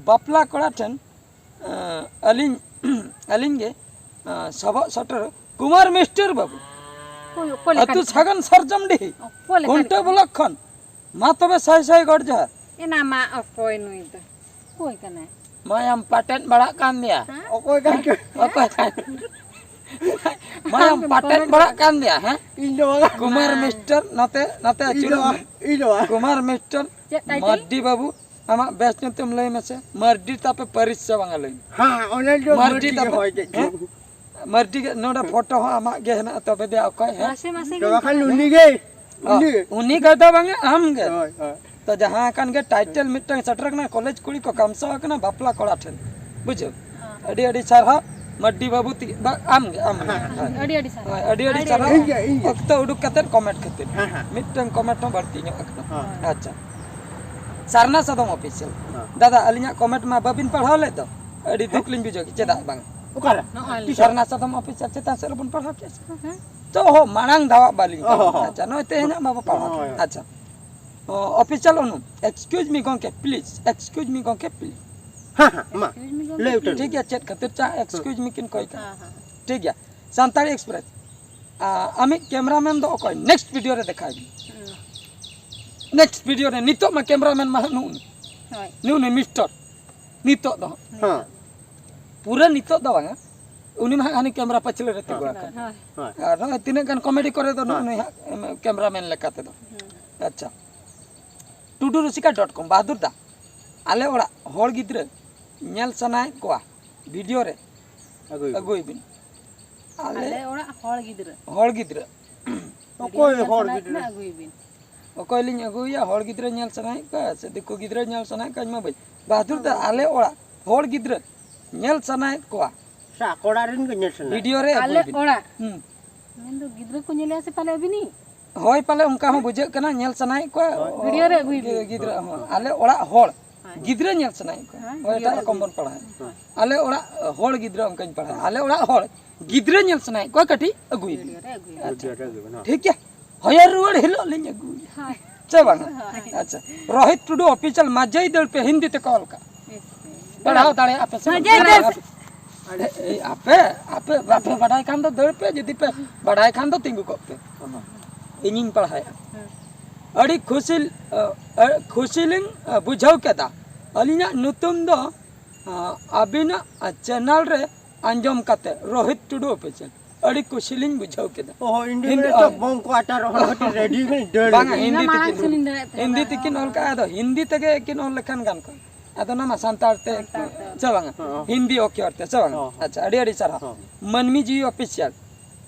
ᱵᱟᱯᱞᱟ ᱠᱚᱲᱟ ᱴᱷᱮᱱ, ᱮᱸ, ᱟᱹᱞᱤᱧ, ᱟᱹᱞᱤᱧ ᱜᱮ, ᱮᱸ, ᱥᱚᱵᱚᱜ ᱥᱚᱴᱚᱨ ᱠᱩᱢᱟᱨ ᱢᱤᱥᱴᱟᱨ ᱵᱟᱹᱵᱩ᱾ ᱚᱠᱚᱭ, ᱚᱠᱚᱭ ᱞᱮᱠᱟᱱ ᱟᱹᱛᱩ ᱠᱟᱱᱟ? ᱥᱟᱜᱟᱱ ᱥᱟᱨᱡᱚᱢᱰᱤᱦᱤ, ᱚᱠᱚᱭ ᱞᱮᱠᱟᱱ ᱠᱩᱱᱴᱟᱹ ᱠᱟᱱᱟ? ᱵᱞᱚᱠ ᱠᱷᱚᱱ᱾ ᱢᱟ ᱛᱚᱵᱮ ᱥᱟᱭ ᱥᱟᱭ ᱜᱚᱰ ᱡᱚᱦᱟᱨ᱾ ᱮᱱᱟ ᱢᱟ ᱚᱠᱚᱭ ᱱᱩᱭ ᱫᱚ? ᱚᱠᱚᱭ ᱠᱟᱱᱟᱭ? ᱢᱟᱭᱟᱢ ᱯᱟᱴᱮᱫ ᱵᱟᱲᱟᱜ ᱠᱟᱱ ᱫᱮᱭᱟ᱾ ᱦᱮᱸ? ᱚᱠᱚᱭ ᱠᱟᱱ ᱪᱚ? ᱚᱠᱚᱭ ᱠᱟᱱ? ᱢᱟᱭᱟᱢ ᱟᱢ ᱯᱟᱴᱮᱫ ᱠᱚᱢᱮᱱᱴ ᱵᱟᱲᱟᱜ ᱠᱟᱱ ᱫᱮᱭᱟ, ᱦᱮᱸ? ᱤᱧ ᱫᱚ ᱵᱟᱝᱟ᱾ ᱠᱩᱢᱟᱨ ᱵᱟᱝ᱾ ᱢᱤᱥᱴᱟᱨ, ᱱᱚᱛᱮ, ᱱᱚᱛᱮ ᱤᱧ ᱫᱚ ᱟᱹᱪᱩᱨᱚᱜ ᱵᱟᱝ, ᱢᱮ᱾ ᱤᱧ ᱫᱚ ᱵᱟᱝ᱾ ᱠᱩᱢᱟᱨ ᱢᱤᱥᱴᱟᱨ, ᱪᱮᱫ title? ᱢᱟᱨᱰᱤ ᱵᱟᱹᱵᱩ, ᱟᱢᱟᱜ ᱵᱮᱥ ᱧᱩᱛᱩᱢ ᱞᱟᱹᱭ ᱢᱮᱥᱮ᱾ ᱢᱟᱨᱰᱤ ᱛᱟᱯᱮ ᱯᱟᱹᱨᱤᱥ ᱥᱮ ᱵᱟᱝᱟ ᱞᱟᱹᱭ ᱢᱮ᱾ ᱦᱮᱸ, ᱚᱱᱟ ᱫᱚ ᱢᱟᱨᱰᱤ ᱢᱟᱨᱰᱤ ᱜᱮ ᱛᱟᱯᱮ, ᱦᱚᱭ ᱠᱮᱫ ᱦᱮᱸ? ᱪᱚᱝ᱾ ᱢᱟᱨᱰᱤ ᱜᱮ, ᱱᱚᱰᱮ ᱯᱷᱳᱴᱳ ᱦᱚᱸ ᱟᱢᱟᱜ ᱜᱮ ᱦᱮᱱᱟᱜᱼᱟ, ᱛᱚᱵᱮ ᱫᱮ ᱚᱠᱚᱭ, ᱦᱮᱸ? ᱢᱟᱥᱮ, ᱢᱟᱥᱮ ᱛᱚ ᱵᱟᱠᱷᱟᱱ ᱜᱮ ᱩᱱᱤ ᱜᱮ, ᱚ, ᱩᱱᱤ ᱩᱱᱤ ᱜᱮ ᱫᱚ ᱵᱟᱝᱟ, ᱟᱢ ᱜᱮ᱾ ᱦᱳᱭ, ᱦᱳᱭ᱾ ᱛᱚ ᱡᱟᱦᱟᱸ ᱠᱟᱱ ᱜᱮ, title ᱢᱤᱫᱴᱟᱝ ᱥᱮᱴᱮᱨ ᱠᱟᱱᱟ, ᱠᱚᱞᱮᱡᱽ ᱠᱩᱲᱤ ᱠᱚ ᱠᱟᱢᱥᱟᱣ ᱟᱠᱟᱱᱟ ᱵᱟᱯᱞᱟ ᱠᱚᱲᱟ ᱴᱷᱮᱱ᱾ ᱵᱩᱡᱷᱟᱹᱣ? ᱟᱹᱰᱤ ᱟᱹᱰᱤ ᱥᱟᱨᱦᱟᱣ ᱢᱟᱹᱨᱰᱤ ᱵᱟᱹᱵᱩ ᱛᱤ-, ᱵᱟ-, ᱟᱢ ᱜᱮ, ᱟᱢ ᱜᱮ᱾ ᱦᱮᱸ, ᱦᱮᱸ᱾ ᱦᱳᱭ᱾ ᱟᱹᱰᱤ ᱟᱹᱰᱤ ᱥᱟᱨᱦᱟᱣ᱾ ᱦᱳᱭ, ᱟᱹᱰᱤ ᱟᱹᱰᱤ ᱥᱟᱨᱦᱟᱣ᱾ ᱤᱧ ᱜᱮ, ᱤᱧ ᱜᱮ᱾ ᱚᱠᱛᱚ ᱩᱰᱩᱠ ᱠᱟᱛᱮ comment ᱠᱷᱟᱹᱛᱤᱨ᱾ ᱦᱮᱸ, ᱦᱮᱸ᱾ ᱢᱤᱫᱴᱟᱝ comment ᱦᱚᱸ ᱵᱟᱹᱲᱛᱤ ᱧᱚᱜ ᱟᱠᱟᱱᱟ᱾ ᱦᱮᱸ᱾ ᱟᱪᱪᱷᱟ᱾ ᱥᱟᱨᱱᱟ ᱥᱟᱫᱚᱢ official᱾ ᱦᱮᱸ᱾ ᱫᱟᱫᱟ, ᱟᱹᱞᱤᱧᱟᱜ comment ᱢᱟ ᱵᱟᱹᱵᱤᱱ ᱯᱟᱲᱦᱟᱣ ᱞᱮᱫ ᱫᱚ᱾ ᱟᱹᱰᱤ ᱫᱩᱠ ᱞᱤᱧ ᱵᱩᱡᱷᱟᱹᱣ ᱠᱮᱫᱟ᱾ ᱪᱮᱫᱟᱜ ᱵᱟᱝ? ᱚᱠᱟᱨᱮ? ᱱᱚᱜᱼᱚᱭ᱾ ᱛᱤᱥᱚᱜ? ᱥᱟᱨᱱᱟ ᱥᱟᱫᱚᱢ official ᱪᱮᱛᱟᱱ ᱥᱮᱫ ᱨᱮᱵᱚᱱ ᱯᱟᱲᱦᱟᱣ ᱠᱮᱫ ᱥᱮ? ᱦᱮᱸ᱾ ᱛᱚ, ᱦᱚ, ᱢᱟᱲᱟᱝ ᱫᱟᱣᱟᱜ ᱵᱟᱹᱞᱤᱧ ᱚ, ᱦᱚ, ᱯᱟᱲᱦᱟᱣ᱾ ᱦᱚ᱾ ᱟᱪᱪᱷᱟ, ᱱᱚᱜᱼᱚᱭ ᱛᱮᱦᱮᱧᱟᱜ ᱢᱟᱵᱚ ᱯᱟᱲᱦᱟᱣ᱾ ᱦᱳᱭ, ᱦᱳᱭ᱾ ᱟᱪᱪᱷᱟ᱾ ᱚ, official ᱚᱱᱩ, excuse me ᱜᱚᱝᱠᱮ, please, excuse me ᱜᱚᱝᱠᱮ, please᱾ ᱦᱮᱸ, ᱦᱮᱸ, ᱢᱟ᱾ Excuse me ᱜᱚᱝᱠᱮ, ᱞᱟᱹᱭ ᱩᱛᱟᱹᱨ please᱾ ᱴᱷᱤᱠ ᱜᱮᱭᱟ, ᱪᱮᱫ ᱠᱷᱟᱹᱛᱤᱨ ᱪᱟ excuse me ᱠᱤᱱ ᱠᱚᱭ ᱠᱟᱱᱟ? ᱦᱮᱸ, ᱦᱮᱸ᱾ ᱴᱷᱤᱠ ᱜᱮᱭᱟ, ᱥᱟᱱᱛᱟᱲᱤ Express᱾ ᱟ, ᱟᱢᱤᱡ cameraman ᱫᱚ ᱚᱠᱚᱭ? Next video ᱨᱮ ᱫᱮᱠᱷᱟᱣ ᱵᱤᱱ᱾ ᱦᱩᱸ᱾ Next video ᱨᱮ, ᱱᱤᱛᱚᱜ ᱢᱟ cameraman ᱢᱟ ᱦᱟᱸᱜ ᱱᱩᱜᱼᱩ ᱱᱩᱭ᱾ ᱦᱳᱭ᱾ ᱱᱩᱜᱼᱩ ᱱᱩᱭ mister᱾ ᱱᱤᱛᱚᱜ ᱫᱚ ᱦᱟᱸᱜ᱾ ᱦᱮᱸ᱾ ᱯᱩᱨᱟᱹ ᱱᱤᱛᱚᱜ ᱫᱚ ᱵᱟᱝᱟ, ᱩᱱᱤ ᱢᱟ ᱦᱟᱸᱜ ᱦᱟᱱᱮ camera ᱯᱟᱹᱪᱷᱞᱟᱹ ᱨᱮ ᱛᱤᱸᱜᱩ ᱟᱠᱟᱱ᱾ ᱦᱳᱭ᱾ ᱦᱳᱭ᱾ ᱟᱨ ᱱᱚᱜᱼᱚᱭ ᱛᱤᱱᱟᱹᱜ ᱜᱟᱱ comedy ᱠᱚᱨᱮ ᱫᱚ ᱱᱩᱜᱼᱩ ᱦᱳᱭ᱾ ᱱᱩᱭ ᱦᱟᱸᱜ, ᱮᱢ, cameraman ᱞᱮᱠᱟ ᱛᱮᱫᱚ᱾ ᱦᱩᱸ᱾ ᱟᱪᱪᱷᱟ᱾ ᱴᱩᱰᱩ ᱨᱩᱥᱤᱠᱟ dot com, ᱵᱟᱦᱟᱫᱩᱨ ᱫᱟ, ᱟᱞᱮ ᱚᱲᱟᱜ ᱦᱚᱲ ᱜᱤᱫᱽᱨᱟᱹ ᱧᱮᱞ ᱥᱟᱱᱟᱭᱮᱫ ᱠᱚᱣᱟ, video ᱨᱮ ᱟᱹᱜᱩᱭ ᱵᱤᱱ᱾ ᱟᱹᱜᱩᱭ ᱵᱤᱱ᱾ ᱟᱞᱮ ᱟᱞᱮ ᱚᱲᱟᱜ ᱦᱚᱲ ᱜᱤᱫᱽᱨᱟᱹ᱾ ᱦᱚᱲ ᱜᱤᱫᱽᱨᱟᱹ᱾ ᱚᱠᱚᱭ ᱧᱮᱞ ᱦᱚᱲ ᱥᱟᱱᱟᱭᱮᱫ ᱜᱤᱫᱽᱨᱟᱹ? ᱠᱷᱟᱱ ᱟᱹᱜᱩᱭ ᱵᱤᱱ᱾ ᱚᱠᱚᱭ ᱞᱤᱧ ᱟᱹᱜᱩᱭᱟ? ᱦᱚᱲ ᱜᱤᱫᱽᱨᱟᱹ ᱧᱮᱞ ᱥᱟᱱᱟᱭᱮᱫ ᱠᱚᱣᱟ ᱥᱮ ᱫᱤᱠᱩ ᱜᱤᱫᱽᱨᱟᱹ ᱧᱮᱞ ᱥᱟᱱᱟᱭᱮᱫ ᱠᱚᱣᱟ? ᱤᱧ ᱢᱟ ᱵᱟᱹᱧ᱾ ᱵᱟᱦᱟᱫᱩᱨ ᱫᱟ, ᱟᱞᱮ ᱚᱲᱟᱜ ᱦᱚᱲ ᱜᱤᱫᱽᱨᱟᱹ ᱧᱮᱞ ᱥᱟᱱᱟᱭᱮᱫ ᱠᱚᱣᱟ᱾ ᱥᱮ ᱟᱠᱚ ᱚᱲᱟᱜ ᱨᱮᱱ ᱜᱮ ᱧᱮᱞ ᱥᱟᱱᱟᱭᱮᱫ video ᱨᱮ ᱠᱚᱣᱟ? ᱟᱞᱮ ᱟᱹᱜᱩᱭ ᱵᱤᱱ᱾ ᱚᱲᱟᱜ᱾ ᱦᱩᱸ᱾ ᱢᱮᱱᱫᱚ ᱜᱤᱫᱽᱨᱟᱹ ᱠᱚ ᱧᱮᱞᱮᱜᱼᱟ ᱥᱮ ᱯᱟᱞᱮ ᱟᱹᱵᱤᱱᱤᱡ? ᱦᱳᱭ, ᱯᱟᱞᱮ ᱚᱱᱠᱟ ᱦᱚᱸ ᱵᱩᱡᱷᱟᱹᱜ ᱠᱟᱱᱟ, ᱧᱮᱞ ᱥᱟᱱᱟᱭᱮᱫ ᱠᱚᱣᱟ᱾ ᱦᱳᱭ᱾ video ᱨᱮ ᱟᱹᱜᱩᱭ ᱵᱤᱱ᱾ ᱜᱤᱫᱽᱨᱟᱹ ᱦᱚᱸ᱾ ᱟᱞᱮ ᱚᱲᱟᱜ ᱦᱚᱲ ᱦᱳᱭ᱾ ᱜᱤᱫᱽᱨᱟᱹ ᱧᱮᱞ ᱥᱟᱱᱟᱭᱮᱫ ᱠᱚᱣᱟ᱾ ᱦᱳᱭ, ᱦᱳᱭ, ᱮᱴᱟᱜ video ᱨᱮ ᱨᱚᱠᱚᱢ ᱟᱹᱜᱩᱭ ᱵᱚᱱ ᱵᱤᱱ᱾ ᱯᱟᱲᱦᱟᱣᱟ᱾ ᱦᱳᱭ᱾ ᱟᱞᱮ ᱚᱲᱟᱜ ᱦᱚᱲ ᱜᱤᱫᱽᱨᱟᱹ ᱚᱱᱠᱟᱧ ᱯᱟᱲᱦᱟᱣᱟ᱾ ᱟᱞᱮ ᱚᱲᱟᱜ ᱦᱚᱲ ᱜᱤᱫᱽᱨᱟᱹ ᱧᱮᱞ ᱥᱟᱱᱟᱭᱮᱫ ᱠᱚᱣᱟ, ᱠᱟᱹᱴᱤᱡ ᱟᱹᱜᱩᱭ ᱵᱤᱱ᱾ video ᱨᱮ ᱟᱹᱜᱩᱭ ᱵᱤᱱ᱾ ᱟᱪᱪᱷᱟ᱾ video ᱨᱮ ᱟᱹᱜᱩᱭ ᱵᱤᱱ, ᱦᱳᱭ᱾ ᱴᱷᱤᱠ ᱜᱮᱭᱟ᱾ ᱦᱚᱭᱚ ᱨᱩᱣᱟᱹᱲ ᱦᱤᱞᱳᱜ ᱞᱤᱧ ᱟᱹᱜᱩᱭᱟ᱾ ᱦᱳᱭ᱾ ᱥᱮ ᱵᱟᱝᱟ? ᱦᱳᱭ᱾ ᱟᱪᱪᱷᱟ᱾ ᱨᱳᱦᱤᱛ ᱴᱩᱰᱩ official, ᱢᱟᱡᱟᱭ ᱫᱟᱹᱲ ᱯᱮ, ᱦᱤᱱᱫᱤ ᱛᱮᱠᱚ ᱚᱞ ᱠᱟᱜ᱾ ᱯᱟᱲᱦᱟᱣ ᱫᱟᱲᱮᱭᱟᱜᱼᱟ ᱯᱮ ᱥᱮ ᱵᱟᱝ? ᱢᱟᱡᱟᱭ ᱫᱟᱹᱲ ᱯᱮ᱾ ᱮ, ᱮ, ᱟᱯᱮ, ᱟᱯᱮ ᱵᱟᱯᱮ ᱵᱟᱰᱟᱭ ᱠᱷᱟᱱ ᱫᱚ ᱫᱟᱹᱲ ᱯᱮ, ᱡᱩᱫᱤ ᱯᱮ ᱵᱟᱰᱟᱭ ᱠᱷᱟᱱ ᱫᱚ ᱛᱤᱸᱜᱩ ᱠᱚᱜ ᱯᱮ᱾ ᱤᱧᱤᱧ ᱯᱟᱲᱦᱟᱣᱮᱫᱼᱟ᱾ ᱦᱮᱸ᱾ ᱟᱹᱰᱤ ᱠᱷᱩᱥᱤ, ᱮ, ᱮ, ᱠᱷᱩᱥᱤ ᱞᱤᱧ, ᱮ, ᱵᱩᱡᱷᱟᱹᱣ ᱠᱮᱫᱟ᱾ ᱟᱹᱞᱤᱧᱟᱜ ᱧᱩᱛᱩᱢ ᱫᱚ, ᱮ, ᱟᱹᱵᱤᱱᱟᱜ, ᱮ, channel ᱨᱮ ᱟᱸᱡᱚᱢ ᱠᱟᱛᱮ, ᱨᱳᱦᱤᱛ ᱴᱩᱰᱩ official᱾ ᱟᱹᱰᱤ ᱠᱩᱥᱤ ᱞᱤᱧ ᱵᱩᱡᱷᱟᱹᱣ ᱠᱮᱫᱟ᱾ ᱚ, ᱤᱧ ᱫᱚ ᱦᱤᱱᱫᱤ, ᱢᱮᱱᱮᱫ ᱛᱚ ᱚ᱾ ᱵᱚᱝ ᱠᱚ ᱟᱴᱟ ᱨᱚᱦᱚᱲ ᱠᱟᱛᱮ ready ᱠᱟᱱᱟᱧ, ᱫᱟᱹᱲ ᱵᱟᱝᱟ, ᱞᱟᱹᱜᱤᱫ᱾ ᱦᱤᱱᱫᱤ ᱤᱧ ᱢᱟ ᱢᱟᱲᱟᱝ ᱛᱮᱠᱤᱱ, ᱥᱮᱱᱤᱧ ᱫᱟᱹᱲᱮᱫ ᱛᱟᱦᱮᱸᱫ ᱦᱤᱱᱫᱤ ᱫᱚ᱾ ᱛᱮᱠᱤᱱ ᱚᱞ ᱠᱟᱜᱼᱟ, ᱟᱫᱚ ᱦᱤᱱᱫᱤ ᱛᱮᱜᱮ ᱠᱤᱱ ᱚᱞ ᱞᱮᱠᱷᱟᱱ ᱜᱟᱱ ᱠᱚᱜᱼᱟ᱾ ᱟᱫᱚ ᱚᱱᱟ ᱢᱟ ᱥᱟᱱᱛᱟᱲ ᱛᱮ, ᱥᱟᱱᱛᱟᱲ ᱛᱮ᱾ ᱥᱮ ᱵᱟᱝᱟ? ᱦᱚᱸ᱾ ᱦᱤᱱᱫᱤ ᱚᱠᱠᱷᱚᱨ ᱛᱮ, ᱥᱮ ᱵᱟᱝᱟ? ᱦᱚᱸ, ᱦᱚᱸ᱾ ᱟᱪᱪᱷᱟ, ᱟᱹᱰᱤ ᱟᱹᱰᱤ ᱥᱟᱨᱦᱟᱣ᱾ ᱦᱚᱸ᱾ ᱢᱟᱹᱱᱢᱤ ᱡᱤᱣᱤ official᱾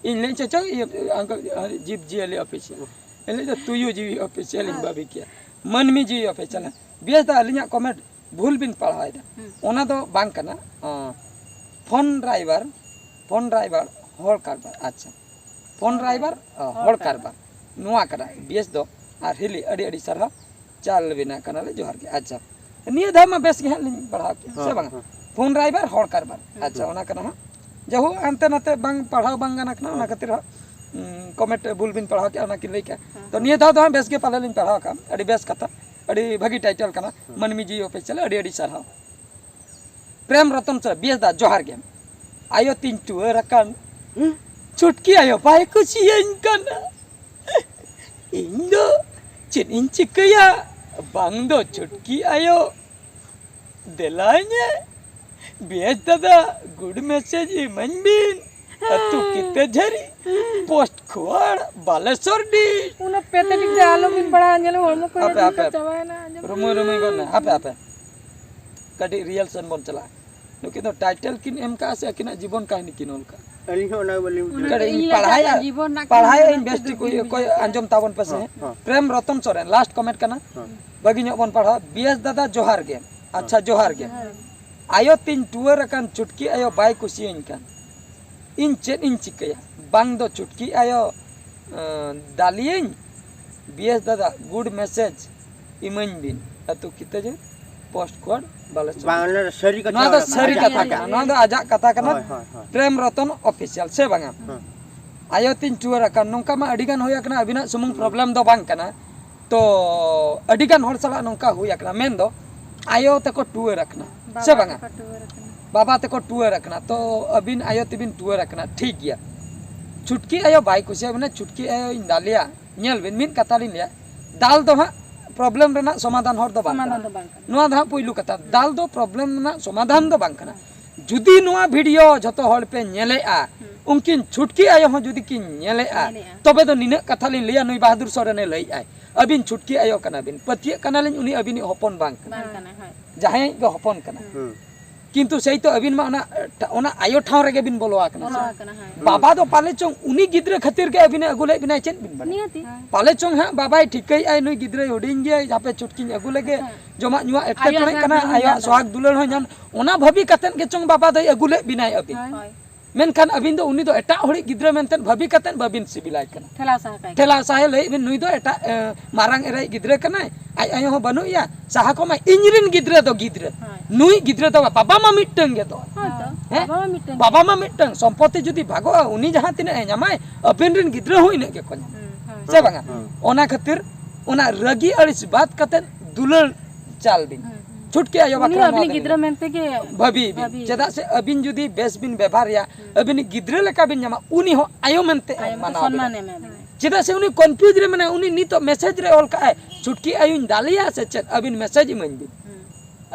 ᱤᱧ ᱞᱟᱹᱭ ᱪᱮᱫ ᱪᱚ, ᱤᱭᱟᱹ, uncle, ᱡᱤᱵᱽ ᱡᱤᱭᱟᱹᱞᱤ official᱾ ᱦᱚᱸ᱾ ᱤᱧ ᱞᱟᱹᱭ ᱫᱚ ᱛᱩᱭᱩ ᱡᱤᱣᱤ official ᱤᱧ ᱦᱳᱭ᱾ ᱵᱷᱟᱹᱵᱤ ᱠᱮᱭᱟ᱾ ᱢᱟᱹᱱᱢᱤ ᱡᱤᱣᱤ official᱾ ᱵᱮᱥ ᱫᱟ, ᱟᱹᱞᱤᱧᱟᱜ comment ᱵᱷᱩᱞ ᱵᱤᱱ ᱯᱟᱲᱦᱟᱣᱮᱫᱟ᱾ ᱦᱩᱸ᱾ ᱚᱱᱟ ᱫᱚ ᱵᱟᱝ ᱠᱟᱱᱟ᱾ ᱟᱸ, ᱯᱷᱳᱱ ᱰᱨᱟᱭᱵᱷᱟᱨ, ᱯᱷᱳᱱ ᱰᱨᱟᱭᱵᱷᱟᱨ ᱦᱚᱲ ᱠᱟᱨᱵᱟᱨ᱾ ᱟᱪᱪᱷᱟ, ᱯᱷᱳᱱ ᱰᱨᱟᱭᱵᱷᱟᱨ, ᱟᱸ, ᱦᱚᱲ ᱦᱚᱲ ᱠᱟᱨᱵᱟᱨ᱾ ᱠᱟᱨᱵᱟᱨ, ᱱᱚᱣᱟ ᱠᱟᱱᱟ ᱵᱮᱥ ᱫᱚ᱾ ᱟᱨ ᱦᱤᱞᱤ, ᱟᱹᱰᱤ ᱟᱹᱰᱤ ᱥᱟᱨᱦᱟᱣ, ᱪᱟᱞ ᱵᱮᱱᱟ ᱠᱟᱱᱟᱞᱮ, ᱡᱚᱦᱟᱨ ᱜᱮ᱾ ᱟᱪᱪᱷᱟ, ᱱᱤᱭᱟᱹ ᱫᱷᱟᱣ ᱢᱟ ᱵᱮᱥ ᱜᱮ ᱦᱟᱸᱜ ᱞᱤᱧ ᱯᱟᱲᱦᱟᱣ ᱠᱮᱫ, ᱥᱮ ᱦᱮᱸ, ᱵᱟᱝᱟ? ᱦᱮᱸ᱾ ᱯᱷᱳᱱ ᱰᱨᱟᱭᱵᱷᱟᱨ ᱦᱚᱲ ᱠᱟᱨᱵᱟᱨ᱾ ᱦᱩᱸ, ᱟᱪᱪᱷᱟ, ᱦᱩᱸ᱾ ᱚᱱᱟ ᱠᱟᱱᱟ ᱦᱟᱸᱜ᱾ ᱡᱟᱭᱦᱳᱠ, ᱦᱟᱱᱛᱮ ᱱᱟᱛᱮ ᱵᱟᱝ ᱯᱟᱲᱦᱟᱣ ᱵᱟᱝ ᱜᱟᱱ ᱠᱟᱱᱟ, ᱚᱱᱟ ᱦᱮᱸ᱾ ᱠᱷᱟᱹᱛᱤᱨ ᱦᱟᱸᱜ, ᱩᱸ, ᱠᱚᱢᱮᱱᱴ ᱵᱷᱩᱞ ᱵᱤᱱ ᱯᱟᱲᱦᱟᱣ ᱠᱮᱜᱼᱟ, ᱚᱱᱟ ᱠᱤᱱ ᱞᱟᱹᱭ ᱠᱮᱜᱼᱟ᱾ ᱦᱮᱸ, ᱛᱚ, ᱦᱮᱸ᱾ ᱱᱤᱭᱟᱹ ᱫᱷᱟᱣ ᱫᱚ ᱦᱟᱸᱜ ᱵᱮᱥ ᱜᱮ ᱯᱟᱞᱮ ᱞᱤᱧ ᱯᱟᱲᱦᱟᱣ ᱠᱟᱜᱼᱟ, ᱟᱹᱰᱤ ᱵᱮᱥ ᱠᱟᱛᱷᱟ, ᱟᱹᱰᱤ ᱵᱷᱟᱹᱜᱤ ᱴᱟᱭᱴᱮᱞ ᱠᱟᱱᱟ, ᱦᱮᱸ᱾ ᱢᱟᱹᱱᱢᱤ ᱡᱤᱣᱤ ᱚᱯᱮ ᱪᱟᱞᱟᱜ, ᱟᱹᱰᱤ ᱟᱹᱰᱤ ᱥᱟᱨᱦᱟᱣ᱾ ᱯᱨᱮᱢ ᱨᱚᱛᱚᱱ ᱥᱚᱨᱮᱱ, ᱵᱤᱭᱮᱥ ᱫᱟ, ᱡᱚᱦᱟᱨ ᱜᱮ᱾ ᱟᱭᱳ ᱛᱤᱧ ᱴᱩᱣᱟᱹᱨ ᱟᱠᱟᱱ, ᱦᱩᱸ? ᱪᱷᱩᱴᱠᱤ ᱟᱭᱳ ᱵᱟᱭ ᱠᱩᱥᱤᱭᱟᱹᱧ ᱠᱟᱱᱟ᱾ ᱤᱧ ᱫᱚ ᱪᱮᱫ ᱤᱧ ᱪᱤᱠᱟᱹᱭᱟ? ᱵᱟᱝ ᱫᱚ ᱪᱷᱩᱴᱠᱤ ᱟᱭᱳ ᱫᱮᱞᱟᱧᱮ, ᱵᱮᱥ ᱫᱟᱫᱟ, ᱜᱩᱰ ᱢᱮᱥᱮᱡᱽ ᱤᱢᱟᱹᱧ ᱵᱤᱱ᱾ ᱟᱹᱛᱩ ᱠᱤᱛᱟᱹ ᱡᱷᱟᱹᱨᱤ, ᱯᱳᱥᱴ ᱠᱷᱚᱣᱟᱲ, ᱵᱟᱞᱮᱥᱚᱨ ᱰᱤ᱾ ᱩᱱᱟᱹᱜ ᱯᱮᱛᱮᱴᱤᱠ ᱛᱮ ᱟᱞᱚᱵᱤᱱ ᱯᱟᱲᱦᱟᱣᱟ, ᱧᱮᱞ ᱦᱚᱲᱢᱚ ᱠᱚ ᱦᱟᱯᱮ, ᱦᱟᱯᱮ, ᱦᱟᱯᱮ᱾ ᱪᱟᱵᱟᱭᱮᱱᱟ, ᱟᱸᱡᱚᱢ ᱨᱩᱢᱩᱭ, ᱨᱩᱢᱩᱭ ᱜᱚᱫ ᱢᱮ, ᱦᱟᱯᱮ, ᱦᱟᱯᱮ᱾ ᱠᱟᱹᱴᱤᱡ ᱨᱤᱭᱮᱞ ᱥᱮᱱ ᱵᱚᱱ ᱪᱟᱞᱟᱜᱼᱟ᱾ ᱱᱩᱠᱤᱱ ᱫᱚ ᱴᱟᱭᱴᱮᱞ ᱠᱤᱱ ᱮᱢ ᱠᱟᱜᱼᱟ ᱥᱮ ᱟᱹᱠᱤᱱᱟᱜ ᱡᱤᱵᱚᱱ ᱠᱟᱹᱦᱱᱤ ᱠᱤᱱ ᱚᱞ ᱠᱟᱜᱼᱟ? ᱟᱹᱞᱤᱧ ᱦᱚᱸ ᱚᱱᱟ ᱵᱟᱹᱞᱤᱧ ᱵᱩᱡᱷᱟᱹᱣ ᱚᱱᱟ ᱠᱟᱹᱴᱤᱡ ᱫᱟᱲᱮᱭᱟᱜ ᱤᱧ ᱠᱟᱱᱟ᱾ ᱯᱟᱲᱦᱟᱭᱟ, ᱡᱤᱵᱚᱱ ᱨᱮᱱᱟᱜ ᱯᱟᱲᱦᱟᱭᱟ ᱠᱟᱹᱦᱱᱤ ᱤᱧ ᱵᱮᱥ ᱠᱟᱛᱮ ᱴᱷᱤᱠ ᱫᱚ ᱚᱠᱚᱭ ᱵᱤᱱ ᱚᱠᱚᱭ ᱵᱩᱡᱷᱟᱹᱣᱟ᱾ ᱟᱸᱡᱚᱢ ᱛᱟᱵᱚᱱ ᱯᱮᱥᱮ᱾ ᱦᱮᱸ, ᱦᱮᱸ᱾ ᱯᱨᱮᱢ ᱨᱚᱛᱚᱱ ᱥᱚᱨᱮᱱ, ᱞᱟᱥᱴ ᱠᱚᱢᱮᱱᱴ ᱠᱟᱱᱟ᱾ ᱦᱮᱸ᱾ ᱵᱷᱟᱹᱜᱤ ᱧᱚᱜ ᱵᱚᱱ ᱯᱟᱲᱦᱟᱣᱟ᱾ ᱵᱤᱭᱮᱥ ᱫᱟᱫᱟ, ᱡᱚᱦᱟᱨ ᱜᱮ᱾ ᱟᱪᱪᱷᱟ, ᱦᱮᱸ᱾ ᱡᱚᱦᱟᱨ ᱜᱮ᱾ ᱡᱚᱦᱟᱨ ᱜᱮ᱾ ᱟᱭᱳ ᱛᱤᱧ ᱴᱩᱣᱟᱹᱨ ᱟᱠᱟᱱ, ᱪᱷᱩᱴᱠᱤ ᱟᱭᱳ ᱵᱟᱭ ᱠᱩᱥᱤᱭᱟᱹᱧ ᱠᱟᱱ᱾ ᱤᱧ ᱪᱮᱫ ᱤᱧ ᱪᱤᱠᱟᱹᱭᱟ? ᱵᱟᱝ ᱫᱚ ᱪᱷᱩᱴᱠᱤ ᱟᱭᱳ, ᱮᱸ, ᱫᱟᱞᱤᱭᱟᱹᱧ, ᱵᱤᱭᱮᱥ ᱫᱟᱫᱟ, ᱜᱩᱰ ᱢᱮᱥᱮᱡᱽ ᱤᱢᱟᱹᱧ ᱵᱤᱱ᱾ ᱟᱹᱛᱩ ᱠᱤᱛᱟᱹᱡᱟᱹ, ᱯᱳᱥᱴ ᱠᱳᱰ, ᱵᱟᱞᱮᱥᱚᱨ᱾ ᱵᱟᱝ, ᱚᱱᱟ ᱫᱚ ᱥᱟᱹᱨᱤ ᱠᱟᱛᱷᱟ ᱱᱚᱣᱟ ᱫᱚ ᱚᱱᱟ ᱠᱟᱱᱟ᱾ ᱥᱟᱹᱨᱤ ᱟᱡᱟᱜ ᱠᱟᱛᱷᱟ ᱤᱭᱟᱹ ᱠᱟᱱᱟ᱾ ᱨᱮ᱾ ᱱᱚᱣᱟ ᱫᱚ ᱟᱡᱟᱜ ᱠᱟᱛᱷᱟ ᱠᱟᱱᱟ᱾ ᱦᱳᱭ, ᱦᱳᱭ, ᱦᱳᱭ᱾ ᱯᱨᱮᱢ ᱨᱚᱛᱚᱱ ᱚᱯᱷᱤᱥᱤᱭᱟᱞ, ᱥᱮ ᱵᱟᱝᱟ? ᱦᱮᱸ᱾ ᱟᱭᱳ ᱛᱤᱧ ᱴᱩᱣᱟᱹᱨ ᱟᱠᱟᱱ, ᱱᱚᱝᱠᱟ ᱢᱟ ᱟᱹᱰᱤ ᱜᱟᱱ ᱦᱩᱭ ᱟᱠᱟᱱᱟ, ᱟᱹᱵᱤᱱᱟᱜ ᱥᱩᱢᱩᱝ ᱦᱮᱸ᱾ ᱯᱨᱚᱵᱞᱮᱢ ᱫᱚ ᱵᱟᱝ ᱠᱟᱱᱟ᱾ ᱛᱚ, ᱟᱹᱰᱤ ᱜᱟᱱ ᱦᱚᱲ ᱥᱟᱞᱟᱜ ᱱᱚᱝᱠᱟ ᱦᱩᱭ ᱟᱠᱟᱱᱟ, ᱢᱮᱱᱫᱚ ᱟᱭᱳ ᱛᱮᱠᱚ ᱴᱩᱣᱟᱹᱨ ᱟᱠᱟᱱᱟ, ᱥᱮ ᱵᱟᱵᱟ ᱵᱟᱝᱟ? ᱛᱮᱠᱚ ᱴᱩᱣᱟᱹᱨ ᱟᱠᱟᱱᱟ᱾ ᱵᱟᱵᱟ ᱛᱮᱠᱚ ᱴᱩᱣᱟᱹᱨ ᱟᱠᱟᱱᱟ, ᱛᱚ ᱟᱹᱵᱤᱱ ᱟᱭᱳ ᱛᱮᱵᱤᱱ ᱴᱩᱣᱟᱹᱨ ᱟᱠᱟᱱᱟ, ᱴᱷᱤᱠ ᱜᱮᱭᱟ᱾ ᱪᱷᱩᱴᱠᱤ ᱟᱭᱳ ᱵᱟᱭ ᱠᱩᱥᱤᱭᱟᱜ ᱵᱤᱱᱟ, ᱪᱷᱩᱴᱠᱤ ᱟᱭᱳᱧ ᱫᱟᱞᱮᱭᱟ᱾ ᱧᱮᱞ ᱵᱤᱱ, ᱢᱤᱫ ᱠᱟᱛᱷᱟ ᱞᱤᱧ ᱞᱟᱹᱭᱟ, ᱫᱟᱞ ᱫᱚ ᱦᱟᱸᱜ ᱯᱨᱚᱵᱞᱮᱢ ᱨᱮᱱᱟᱜ ᱥᱚᱢᱟᱫᱷᱟᱱ ᱦᱚᱨ ᱫᱚ ᱵᱟᱝ ᱥᱚᱢᱟᱫᱷᱟᱱ ᱠᱟᱱᱟ᱾ ᱫᱚ ᱵᱟᱝ ᱠᱟᱱᱟ᱾ ᱱᱚᱣᱟ ᱫᱚ ᱦᱟᱸᱜ ᱯᱩᱭᱞᱩ ᱠᱟᱛᱷᱟ, ᱦᱩᱸ᱾ ᱫᱟᱞ ᱫᱚ ᱯᱨᱚᱵᱞᱮᱢ ᱨᱮᱱᱟᱜ ᱥᱚᱢᱟᱫᱷᱟᱱ ᱫᱚ ᱵᱟᱝ ᱠᱟᱱᱟ᱾ ᱦᱩᱸ᱾ ᱡᱩᱫᱤ ᱱᱚᱣᱟ ᱵᱷᱤᱰᱤᱭᱳ ᱡᱷᱚᱛᱚ ᱦᱚᱲ ᱯᱮ ᱧᱮᱞᱮᱜᱼᱟ, ᱦᱩᱸ᱾ ᱩᱱᱠᱤᱱ ᱪᱷᱩᱴᱠᱤ ᱟᱭᱳ ᱦᱚᱸ ᱡᱩᱫᱤ ᱠᱤᱱ ᱧᱮᱞᱮᱜᱼᱟ, ᱧᱮᱞᱮᱜᱼᱟ᱾ ᱛᱚᱵᱮ ᱫᱚ ᱱᱤᱱᱟᱹᱜ ᱠᱟᱛᱷᱟ ᱞᱤᱧ ᱞᱟᱹᱭᱟ, ᱱᱩᱭ ᱵᱟᱦᱟᱫᱩᱨ ᱥᱚᱨᱮᱱᱮ ᱞᱟᱹᱭᱮᱜᱼᱟᱭ, ᱟᱹᱵᱤᱱ ᱪᱷᱩᱴᱠᱤ ᱟᱭᱳ ᱠᱟᱱᱟ ᱵᱤᱱ, ᱯᱟᱹᱛᱭᱟᱹᱜ ᱠᱟᱱᱟᱞᱤᱧ, ᱩᱱᱤ ᱟᱹᱵᱤᱱᱤᱡ ᱦᱚᱯᱚᱱ ᱵᱟᱝ ᱠᱟᱱᱟ᱾ ᱵᱟᱝ ᱠᱟᱱᱟ, ᱦᱳᱭ᱾ ᱡᱟᱦᱟᱸᱭᱤᱡ ᱜᱮ ᱦᱚᱯᱚᱱ ᱠᱟᱱᱟ᱾ ᱦᱩᱸ᱾ ᱠᱤᱱᱛᱩ ᱥᱮᱭ ᱛᱚ ᱟᱹᱵᱤᱱ ᱢᱟ ᱚᱱᱟ, ᱚᱱᱟ ᱟᱭᱳ ᱴᱷᱟᱶ ᱨᱮᱜᱮ ᱵᱤᱱ ᱵᱚᱞᱚ ᱟᱠᱟᱱᱟ ᱥᱮ᱾ ᱵᱚᱞᱚ ᱟᱠᱟᱱᱟ, ᱦᱮᱸ᱾ ᱵᱟᱵᱟ ᱫᱚ ᱯᱟᱞᱮ ᱪᱚᱝ ᱩᱱᱤ ᱜᱤᱫᱽᱨᱟᱹ ᱠᱷᱟᱹᱛᱤᱨ ᱜᱮ ᱟᱹᱵᱤᱱᱮ ᱟᱹᱜᱩ ᱞᱮᱫ ᱵᱤᱱᱟᱭ, ᱪᱮᱫ ᱵᱤᱱ ᱵᱟᱲᱟᱭᱟ? ᱱᱤᱦᱟᱹᱛᱤ᱾ ᱯᱟᱞᱮ ᱪᱚᱝ ᱦᱟᱸᱜ ᱵᱟᱵᱟᱭ ᱴᱷᱤᱠᱟᱹᱭᱮᱫᱼᱟᱭ, ᱱᱩᱭ ᱜᱤᱫᱽᱨᱟᱹᱭ ᱦᱩᱰᱤᱧ ᱜᱮᱭᱟᱭ, ᱦᱟᱯᱮ ᱪᱷᱩᱴᱠᱤᱧ ᱟᱹᱜᱩ ᱞᱮᱜᱮ, ᱦᱮᱸ᱾ ᱡᱚᱢᱟᱜ ᱧᱩᱣᱟᱜ ᱮᱴᱠᱮᱴᱚᱬᱮᱜ ᱠᱟᱱᱟ, ᱟᱭᱳᱣᱟᱜ ᱥᱚᱦᱟᱜᱽ ᱫᱩᱞᱟᱹᱲ ᱦᱚᱸ ᱧᱟᱢ, ᱚᱱᱟ ᱵᱷᱟᱹᱵᱤ ᱠᱟᱛᱮᱫ ᱜᱮ ᱪᱚᱝ ᱵᱟᱵᱟ ᱫᱚᱭ ᱟᱹᱜᱩ ᱞᱮᱫ ᱵᱤᱱᱟᱭ ᱟᱹᱵᱤᱱ᱾ ᱦᱳᱭ᱾ ᱢᱮᱱᱠᱷᱟᱱ ᱟᱹᱵᱤᱱ ᱫᱚ ᱩᱱᱤ ᱫᱚ ᱮᱴᱟᱜ ᱦᱚᱲᱤᱡ ᱜᱤᱫᱽᱨᱟᱹ ᱢᱮᱱᱛᱮ ᱵᱷᱟᱹᱵᱤ ᱠᱟᱛᱮᱫ ᱵᱟᱹᱵᱤᱱ ᱥᱤᱵᱤᱞᱟᱭ ᱠᱟᱱᱟ᱾ ᱴᱷᱮᱞᱟᱣ ᱥᱟᱦᱟ ᱠᱟᱭ ᱠᱟᱱᱟ᱾ ᱴᱷᱮᱞᱟᱣ ᱥᱟᱦᱟ ᱞᱟᱹᱭᱮᱫ ᱵᱤᱱ, ᱱᱩᱭ ᱫᱚ ᱮᱴᱟᱜ, ᱮ, ᱢᱟᱨᱟᱝ ᱮᱨᱟᱭᱤᱡ ᱜᱤᱫᱽᱨᱟᱹ ᱠᱟᱱᱟᱭ, ᱟᱡ ᱟᱭᱳ ᱦᱚᱸ ᱵᱟᱹᱱᱩᱜ ᱮᱭᱟ, ᱥᱟᱦᱟ ᱠᱚᱢᱟᱭ, ᱤᱧ ᱨᱤᱱ ᱜᱤᱫᱽᱨᱟᱹ ᱫᱚ ᱜᱤᱫᱽᱨᱟᱹ᱾ ᱦᱳᱭ᱾ ᱱᱩᱭ ᱜᱤᱫᱽᱨᱟᱹ ᱫᱚ ᱵᱟ-, ᱵᱟᱵᱟ ᱢᱟ ᱢᱤᱫᱴᱟᱝ ᱜᱮ ᱫᱚ᱾ ᱦᱳᱭ ᱛᱚ, ᱦᱮᱸ? ᱵᱟᱵᱟ ᱢᱟ ᱢᱤᱫᱴᱟᱝ ᱵᱟᱵᱟ ᱜᱮ᱾ ᱢᱟ ᱢᱤᱫᱴᱟᱝ, ᱥᱚᱢᱯᱚᱛᱤ ᱡᱩᱫᱤ ᱵᱷᱟᱜᱚᱜᱼᱟ, ᱩᱱᱤ ᱡᱟᱦᱟᱸ ᱛᱤᱱᱟᱹᱜ ᱮ ᱧᱟᱢᱟᱭ, ᱟᱹᱵᱤᱱ ᱨᱤᱱ ᱜᱤᱫᱽᱨᱟᱹ ᱦᱚᱸ ᱤᱱᱟᱹᱜ ᱜᱮᱠᱚ ᱧᱟᱢᱟ᱾ ᱦᱩᱸ, ᱦᱳᱭ᱾ ᱥᱮ ᱵᱟᱝᱟ? ᱦᱩᱸ᱾ ᱚᱱᱟ ᱠᱷᱟᱹᱛᱤᱨ ᱚᱱᱟ ᱨᱟᱹᱜᱤ ᱟᱹᱲᱤᱥ ᱵᱟᱫ ᱠᱟᱛᱮᱫ ᱫᱩᱞᱟᱹᱲ ᱪᱟᱞ ᱵᱤᱱ᱾ ᱦᱩᱸ, ᱦᱩᱸ᱾ ᱪᱷᱩᱴᱠᱤ ᱟᱭᱳ ᱩᱱᱤ ᱵᱟᱠᱷᱨᱟ ᱦᱚᱸ ᱱᱚᱣᱟ ᱟᱹᱵᱤᱱᱤᱡ ᱵᱤᱱ ᱜᱤᱫᱽᱨᱟᱹ ᱢᱮᱱᱛᱮ ᱜᱮ ᱵᱷᱟᱹᱵᱤᱭᱮ ᱵᱤᱱ᱾ ᱵᱷᱟᱹᱵᱤᱭᱮ ᱪᱮᱫᱟᱜ ᱵᱤᱱ᱾ ᱥᱮ ᱟᱹᱵᱤᱱ ᱡᱩᱫᱤ ᱵᱮᱥ ᱵᱤᱱ ᱵᱮᱵᱷᱟᱨᱮᱭᱟ, ᱦᱩᱸ᱾ ᱟᱹᱵᱤᱱᱤᱡ ᱜᱤᱫᱽᱨᱟᱹ ᱞᱮᱠᱟ ᱵᱤᱱ ᱧᱟᱢᱟ, ᱩᱱᱤ ᱦᱚᱸ ᱟᱭᱳ ᱢᱮᱱᱛᱮ ᱟᱭᱳ ᱢᱮᱱᱛᱮ ᱢᱟᱱᱟᱣ ᱥᱚᱱᱢᱟᱱ ᱵᱤᱱᱟ᱾ ᱮᱢᱟ ᱵᱤᱱᱟ᱾ ᱪᱮᱫᱟᱜ ᱥᱮ ᱩᱱᱤ confuse ᱨᱮ ᱢᱮᱱᱟᱭᱟ, ᱩᱱᱤ ᱱᱤᱛᱚᱜ message ᱨᱮ ᱚᱞ ᱠᱟᱜᱼᱟᱭ, "ᱪᱷᱩᱴᱠᱤ ᱟᱭᱳᱧ ᱫᱟᱞᱮᱭᱟ ᱥᱮ ᱪᱮᱫ? ᱟᱹᱵᱤᱱ message ᱤᱢᱟᱹᱧ ᱵᱤᱱ᱾" ᱦᱩᱸ᱾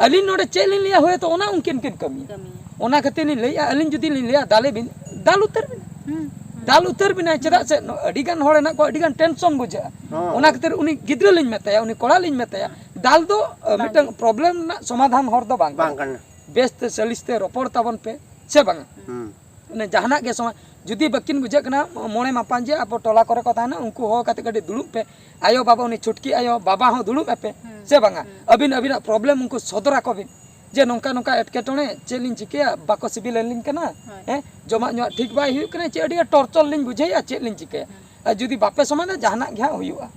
ᱟᱹᱞᱤᱧ ᱱᱚᱰᱮ ᱪᱮᱫ ᱞᱤᱧ ᱞᱟᱹᱭᱟ, ᱦᱳᱭᱛᱳ ᱚᱱᱟ ᱩᱱᱠᱤᱱ ᱠᱤᱱ ᱠᱟᱹᱢᱤᱭᱟ᱾ ᱠᱟᱹᱢᱤᱭᱟ᱾ ᱚᱱᱟ ᱠᱷᱟᱹᱛᱤᱨ ᱞᱤᱧ ᱞᱟᱹᱭᱮᱜᱼᱟ, ᱟᱹᱞᱤᱧ ᱡᱩᱫᱤ ᱞᱤᱧ ᱞᱟᱹᱭᱟ, ᱫᱟᱞᱮ ᱵᱤᱱ, ᱫᱟᱞ ᱩᱛᱟᱹᱨ ᱵᱤᱱ᱾ ᱦᱩᱸ, ᱦᱩᱸ᱾ ᱫᱟᱞ ᱩᱛᱟᱹᱨ ᱵᱤᱱᱟᱭ, ᱪᱮᱫᱟᱜ ᱥᱮ ᱱᱚ-, ᱟᱹᱰᱤ ᱜᱟᱱ ᱦᱚᱲ ᱦᱮᱱᱟᱜ ᱠᱚᱣᱟ, ᱟᱹᱰᱤ ᱜᱟᱱ tension ᱵᱩᱡᱷᱟᱹᱜᱼᱟ᱾ ᱦᱚᱸ᱾ ᱚᱱᱟ ᱠᱷᱟᱹᱛᱤᱨ ᱩᱱᱤ ᱜᱤᱫᱽᱨᱟᱹ ᱞᱤᱧ ᱢᱮᱛᱟᱭᱟ, ᱩᱱᱤ ᱠᱚᱲᱟ ᱞᱤᱧ ᱢᱮᱛᱟᱭᱟ, ᱦᱩᱸ᱾ ᱫᱟᱞ ᱫᱚ, ᱟᱹ, ᱵᱟᱝ ᱢᱤᱫᱴᱟᱝ ᱜᱮ᱾ Problem ᱨᱮᱱᱟᱜ ᱥᱚᱢᱟᱫᱷᱟᱱ ᱦᱚᱨ ᱫᱚ ᱵᱟᱝ ᱵᱟᱝ ᱠᱟᱱᱟ᱾ ᱠᱟᱱᱟ᱾ ᱵᱮᱥ ᱛᱮ ᱥᱟᱹᱞᱤᱥ ᱛᱮ ᱨᱚᱯᱚᱲ ᱛᱟᱵᱚᱱ ᱯᱮ, ᱥᱮ ᱵᱟᱝᱟ? ᱦᱩᱸ᱾ ᱢᱟᱱᱮ ᱡᱟᱦᱟᱱᱟᱜ ᱜᱮ ᱥᱚᱢᱟ-, ᱡᱩᱫᱤ ᱵᱟᱹᱠᱤᱱ ᱵᱩᱡᱷᱟᱹᱜ ᱠᱟᱱᱟ, ᱢᱚᱬᱮ ᱢᱟᱯᱟᱱᱡᱤ ᱟᱵᱚ ᱴᱚᱞᱟ ᱠᱚᱨᱮ ᱠᱚ ᱛᱟᱦᱮᱱᱟ, ᱩᱱᱠᱩ ᱦᱚᱦᱚ ᱠᱟᱛᱮ ᱠᱟᱹᱴᱤᱡ ᱫᱩᱲᱩᱵ ᱯᱮ, ᱟᱭᱳ ᱵᱟᱵᱟ, ᱩᱱᱤ ᱪᱷᱩᱴᱠᱤ ᱟᱭᱳ ᱵᱟᱵᱟ ᱦᱚᱸ ᱫᱩᱲᱩᱵ ᱟᱯᱮ, ᱦᱩᱸ, ᱥᱮ ᱵᱟᱝᱟ? ᱦᱩᱸ᱾ ᱟᱹᱵᱤᱱ ᱟᱹᱵᱤᱱᱟᱜ problem ᱩᱱᱠᱩ ᱥᱚᱫᱚᱨ ᱟᱠᱚ ᱵᱤᱱ, ᱡᱮ ᱱᱚᱝᱠᱟ ᱱᱚᱝᱠᱟ ᱮᱴᱠᱮᱴᱚᱬᱮ, ᱪᱮᱫ ᱞᱤᱧ ᱪᱤᱠᱟᱹᱭᱟ, ᱵᱟᱠᱚ ᱥᱤᱵᱤᱞ ᱟᱹᱞᱤᱧ ᱠᱟᱱᱟ, ᱦᱳᱭ᱾ ᱦᱮᱸ, ᱡᱚᱢᱟᱜ ᱧᱩᱣᱟᱜ ᱴᱷᱤᱠ ᱵᱟᱭ ᱦᱩᱭᱩᱜ ᱠᱟᱱᱟ, ᱪᱮᱫ ᱟᱹᱰᱤ ᱟᱸᱴ torture ᱞᱤᱧ ᱵᱩᱡᱷᱟᱹᱣᱮᱫᱼᱟ, ᱪᱮᱫ ᱞᱤᱧ ᱪᱤᱠᱟᱹᱭᱟ? ᱦᱩᱸ᱾ ᱟᱨ ᱡᱩᱫᱤ ᱵᱟᱯᱮ ᱥᱚᱢᱟᱫᱷᱟᱱᱟ, ᱡᱟᱦᱟᱱᱟᱜ ᱜᱮ ᱦᱟᱸᱜ ᱦᱩᱭᱩᱜᱼᱟ,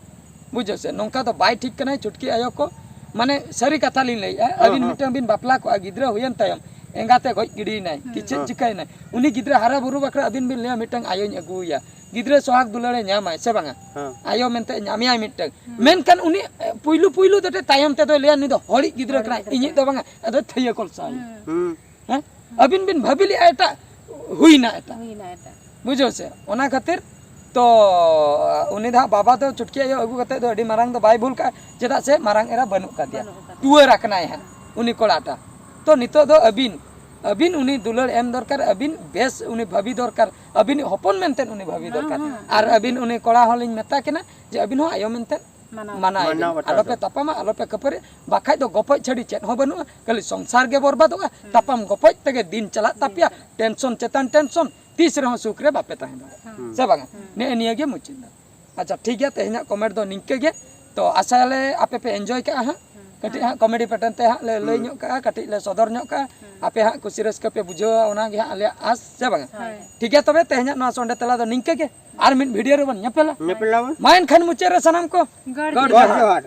ᱵᱩᱡᱷᱟᱹᱣ ᱥᱮ? ᱱᱚᱝᱠᱟ ᱫᱚ ᱵᱟᱭ ᱴᱷᱤᱠ ᱠᱟᱱᱟᱭ ᱪᱷᱩᱴᱠᱤ ᱟᱭᱳ ᱠᱚ, ᱢᱟᱱᱮ ᱥᱟᱹᱨᱤ ᱠᱟᱛᱷᱟ ᱞᱤᱧ ᱞᱟᱹᱭᱮᱫᱼᱟ, ᱦᱮᱸ, ᱟᱹᱵᱤᱱ ᱦᱮᱸ᱾ ᱢᱤᱫᱴᱟᱝ ᱵᱤᱱ ᱵᱟᱯᱞᱟ ᱠᱚᱜᱼᱟ, ᱜᱤᱫᱽᱨᱟᱹ ᱦᱩᱭᱮᱱ ᱛᱟᱭᱚᱢ ᱮᱸᱜᱟᱛᱮ ᱜᱚᱡ ᱜᱤᱰᱤᱭᱮᱱᱟᱭ, ᱦᱩᱸ᱾ ᱠᱤ ᱪᱮᱫ ᱦᱮᱸ᱾ ᱪᱤᱠᱟᱹᱭᱮᱱᱟᱭ? ᱩᱱᱤ ᱜᱤᱫᱽᱨᱟᱹ ᱦᱟᱨᱟ ᱵᱩᱨᱩ ᱵᱟᱠᱷᱨᱟ ᱟᱹᱵᱤᱱ ᱵᱤᱱ ᱞᱟᱹᱭᱟ, "ᱢᱤᱫᱴᱟᱝ ᱟᱭᱳᱧ ᱟᱹᱜᱩᱣᱟᱭᱟ, ᱜᱤᱫᱽᱨᱟᱹ ᱥᱚᱦᱟᱜᱽ ᱫᱩᱞᱟᱹᱲᱮ ᱧᱟᱢᱟᱭ ᱥᱮ ᱵᱟᱝᱟ?" ᱦᱮᱸ᱾ ᱟᱭᱳ ᱢᱮᱱᱛᱮ ᱧᱟᱢᱮᱭᱟᱭ ᱢᱤᱫᱴᱟᱝ᱾ ᱦᱩᱸ᱾ ᱢᱮᱱᱠᱷᱟᱱ ᱩᱱᱤ, ᱮ, ᱯᱩᱭᱞᱩ ᱯᱩᱭᱞᱩ ᱫᱚ ᱛᱟᱭᱚᱢ ᱛᱮᱫᱚᱭ ᱞᱟᱹᱭᱟ, "ᱱᱩᱭ ᱫᱚ ᱦᱚᱲᱤᱡ ᱜᱤᱫᱽᱨᱟᱹ ᱦᱚᱲᱤᱡ ᱠᱟᱱᱟᱭ, ᱜᱤᱫᱽᱨᱟᱹ ᱤᱧᱤᱡ ᱫᱚ ᱠᱟᱱᱟᱭ᱾ ᱵᱟᱝᱟ", ᱟᱫᱚᱭ ᱛᱷᱟᱹᱭᱟᱹ ᱠᱚᱞᱥᱟᱭᱟ᱾ ᱦᱩᱸ᱾ ᱦᱮᱸ? ᱟᱹᱵᱤᱱ ᱵᱤᱱ ᱵᱷᱟᱹᱵᱤ ᱞᱮᱜᱼᱟ ᱮᱴᱟᱜ, ᱦᱩᱭᱱᱟ ᱮᱴᱟᱜ᱾ ᱦᱩᱭᱱᱟ ᱮᱴᱟᱜ᱾ ᱵᱩᱡᱷᱟᱹᱣ ᱥᱮ? ᱚᱱᱟ ᱠᱷᱟᱹᱛᱤᱨ ᱛᱚ ᱩᱱᱤ ᱫᱚ ᱦᱟᱸᱜ ᱵᱟᱵᱟ ᱫᱚ ᱪᱷᱩᱴᱠᱤ ᱟᱭᱳ ᱟᱹᱜᱩ ᱠᱟᱛᱮᱫ ᱫᱚ ᱟᱹᱰᱤ ᱢᱟᱨᱟᱝ ᱫᱚ ᱵᱟᱭ ᱵᱷᱩᱞ ᱠᱟᱜᱼᱟ, ᱪᱮᱫᱟᱜ ᱥᱮ ᱢᱟᱨᱟᱝ ᱮᱨᱟ ᱵᱟᱹᱱᱩᱜ ᱠᱟᱫᱮᱭᱟ᱾ ᱵᱟᱹᱱᱩᱜ ᱟᱠᱟᱫᱮᱭᱟ᱾ ᱴᱩᱣᱟᱹᱨ ᱟᱠᱟᱱᱟᱭ ᱦᱟᱸᱜ ᱩᱱᱤ ᱠᱚᱲᱟᱴᱟ᱾ ᱛᱚ ᱱᱤᱛᱚᱜ ᱫᱚ ᱟᱹᱵᱤᱱ, ᱟᱹᱵᱤᱱ ᱩᱱᱤ ᱫᱩᱞᱟᱹᱲ ᱮᱢ ᱫᱚᱨᱠᱟᱨ, ᱟᱹᱵᱤᱱ ᱵᱮᱥ ᱩᱱᱤ ᱵᱷᱟᱹᱵᱤ ᱫᱚᱨᱠᱟᱨ, ᱟᱹᱵᱤᱱᱤᱡ ᱦᱚᱯᱚᱱ ᱢᱮᱱᱛᱮ ᱩᱱᱤ ᱵᱷᱟᱹᱵᱤ ᱦᱮᱸ, ᱫᱚᱨᱠᱟᱨ᱾ ᱦᱮᱸ᱾ ᱟᱨ ᱟᱹᱵᱤᱱ ᱩᱱᱤ ᱠᱚᱲᱟ ᱦᱚᱸᱞᱤᱧ ᱢᱮᱛᱟ ᱠᱤᱱᱟ ᱡᱮ ᱟᱹᱵᱤᱱ ᱦᱚᱸ ᱟᱭᱳ ᱢᱮᱱᱛᱮ ᱢᱟᱱᱟᱣ ᱤᱫᱤ ᱢᱮ᱾ ᱟᱞᱚᱯᱮ ᱛᱟᱯᱟᱢᱟ, ᱟᱞᱚᱯᱮ ᱠᱷᱟᱹᱯᱟᱹᱨᱤ, ᱵᱟᱠᱷᱟᱡ ᱫᱚ ᱜᱚᱯᱚᱡ ᱪᱷᱟᱹᱲᱤ ᱪᱮᱫ ᱦᱚᱸ ᱵᱟᱹᱱᱩᱜᱼᱟ᱾ ᱠᱷᱟᱹᱞᱤ ᱥᱚᱝᱥᱟᱨ ᱜᱮ ᱵᱚᱨᱵᱟᱫᱚᱜᱼᱟ᱾ ᱛᱟᱯᱟᱢ ᱜᱚᱯᱚᱡ ᱛᱮᱜᱮ ᱫᱤᱱ ᱪᱟᱞᱟᱜ ᱛᱟᱯᱮᱭᱟ᱾ ᱴᱮᱱᱥᱚᱱ ᱪᱮᱛᱟᱱ ᱴᱮᱱᱥᱚᱱ, ᱛᱤᱥ ᱨᱮᱦᱚᱸ ᱥᱩᱠ ᱨᱮ ᱵᱟᱯᱮ ᱛᱟᱦᱮᱸ ᱫᱟᱲᱮᱭᱟᱜᱼᱟ᱾ ᱥᱮ ᱵᱟᱝᱟ? ᱱᱮᱜᱼᱮ ᱱᱤᱭᱟᱹ ᱜᱮ ᱢᱩᱪᱟᱹᱫ ᱫᱚ᱾ ᱟᱪᱪᱷᱟ, ᱴᱷᱤᱠ ᱜᱮᱭᱟ, ᱛᱮᱦᱮᱧᱟᱜ ᱠᱚᱢᱮᱱᱴ ᱫᱚ ᱱᱤᱝᱠᱟᱹ ᱜᱮ᱾ ᱛᱚ ᱟᱥᱟᱭᱟᱞᱮ ᱟᱯᱮ ᱯᱮ ᱮᱱᱡᱚᱭ ᱠᱟᱜᱼᱟ ᱦᱟᱸᱜ᱾ ᱠᱟᱹᱴᱤᱡ ᱦᱟᱸᱜ ᱠᱚᱢᱮᱰᱤ ᱯᱮᱴᱟᱨᱱ ᱛᱮ ᱦᱟᱸᱜ ᱞᱮ ᱞᱟᱹᱭ ᱧᱚᱜ ᱠᱟᱜᱼᱟ, ᱠᱟᱹᱴᱤᱡ ᱞᱮ ᱥᱚᱫᱚᱨ ᱧᱚᱜ ᱠᱟᱜᱼᱟ᱾ ᱟᱯᱮ ᱦᱟᱸᱜ ᱠᱩᱥᱤ ᱨᱟᱹᱥᱠᱟᱹ ᱯᱮ ᱵᱩᱡᱷᱟᱹᱣᱟ, ᱚᱱᱟ ᱜᱮ ᱦᱟᱸᱜ ᱟᱞᱮᱭᱟᱜ ᱟᱸᱥ, ᱥᱮ ᱵᱟᱝᱟ? ᱴᱷᱤᱠ ᱜᱮᱭᱟ, ᱛᱚᱵᱮ ᱛᱮᱦᱮᱧᱟᱜ ᱱᱚᱣᱟ ᱥᱚᱱᱰᱮ ᱛᱟᱞᱟ ᱫᱚ ᱱᱤᱝᱠᱟᱹ ᱜᱮ᱾ ᱟᱨ ᱢᱤᱫ ᱵᱷᱤᱰᱤᱭᱳ ᱨᱮᱵᱚᱱ ᱧᱮᱯᱮᱞᱟ᱾ ᱢᱟ ᱮᱱᱠᱷᱟᱱ ᱢᱩᱪᱟᱹᱫ ᱨᱮ ᱥᱟᱱᱟᱢ ᱠᱚ ᱜᱚᱰ ᱡᱚᱦᱟᱨ᱾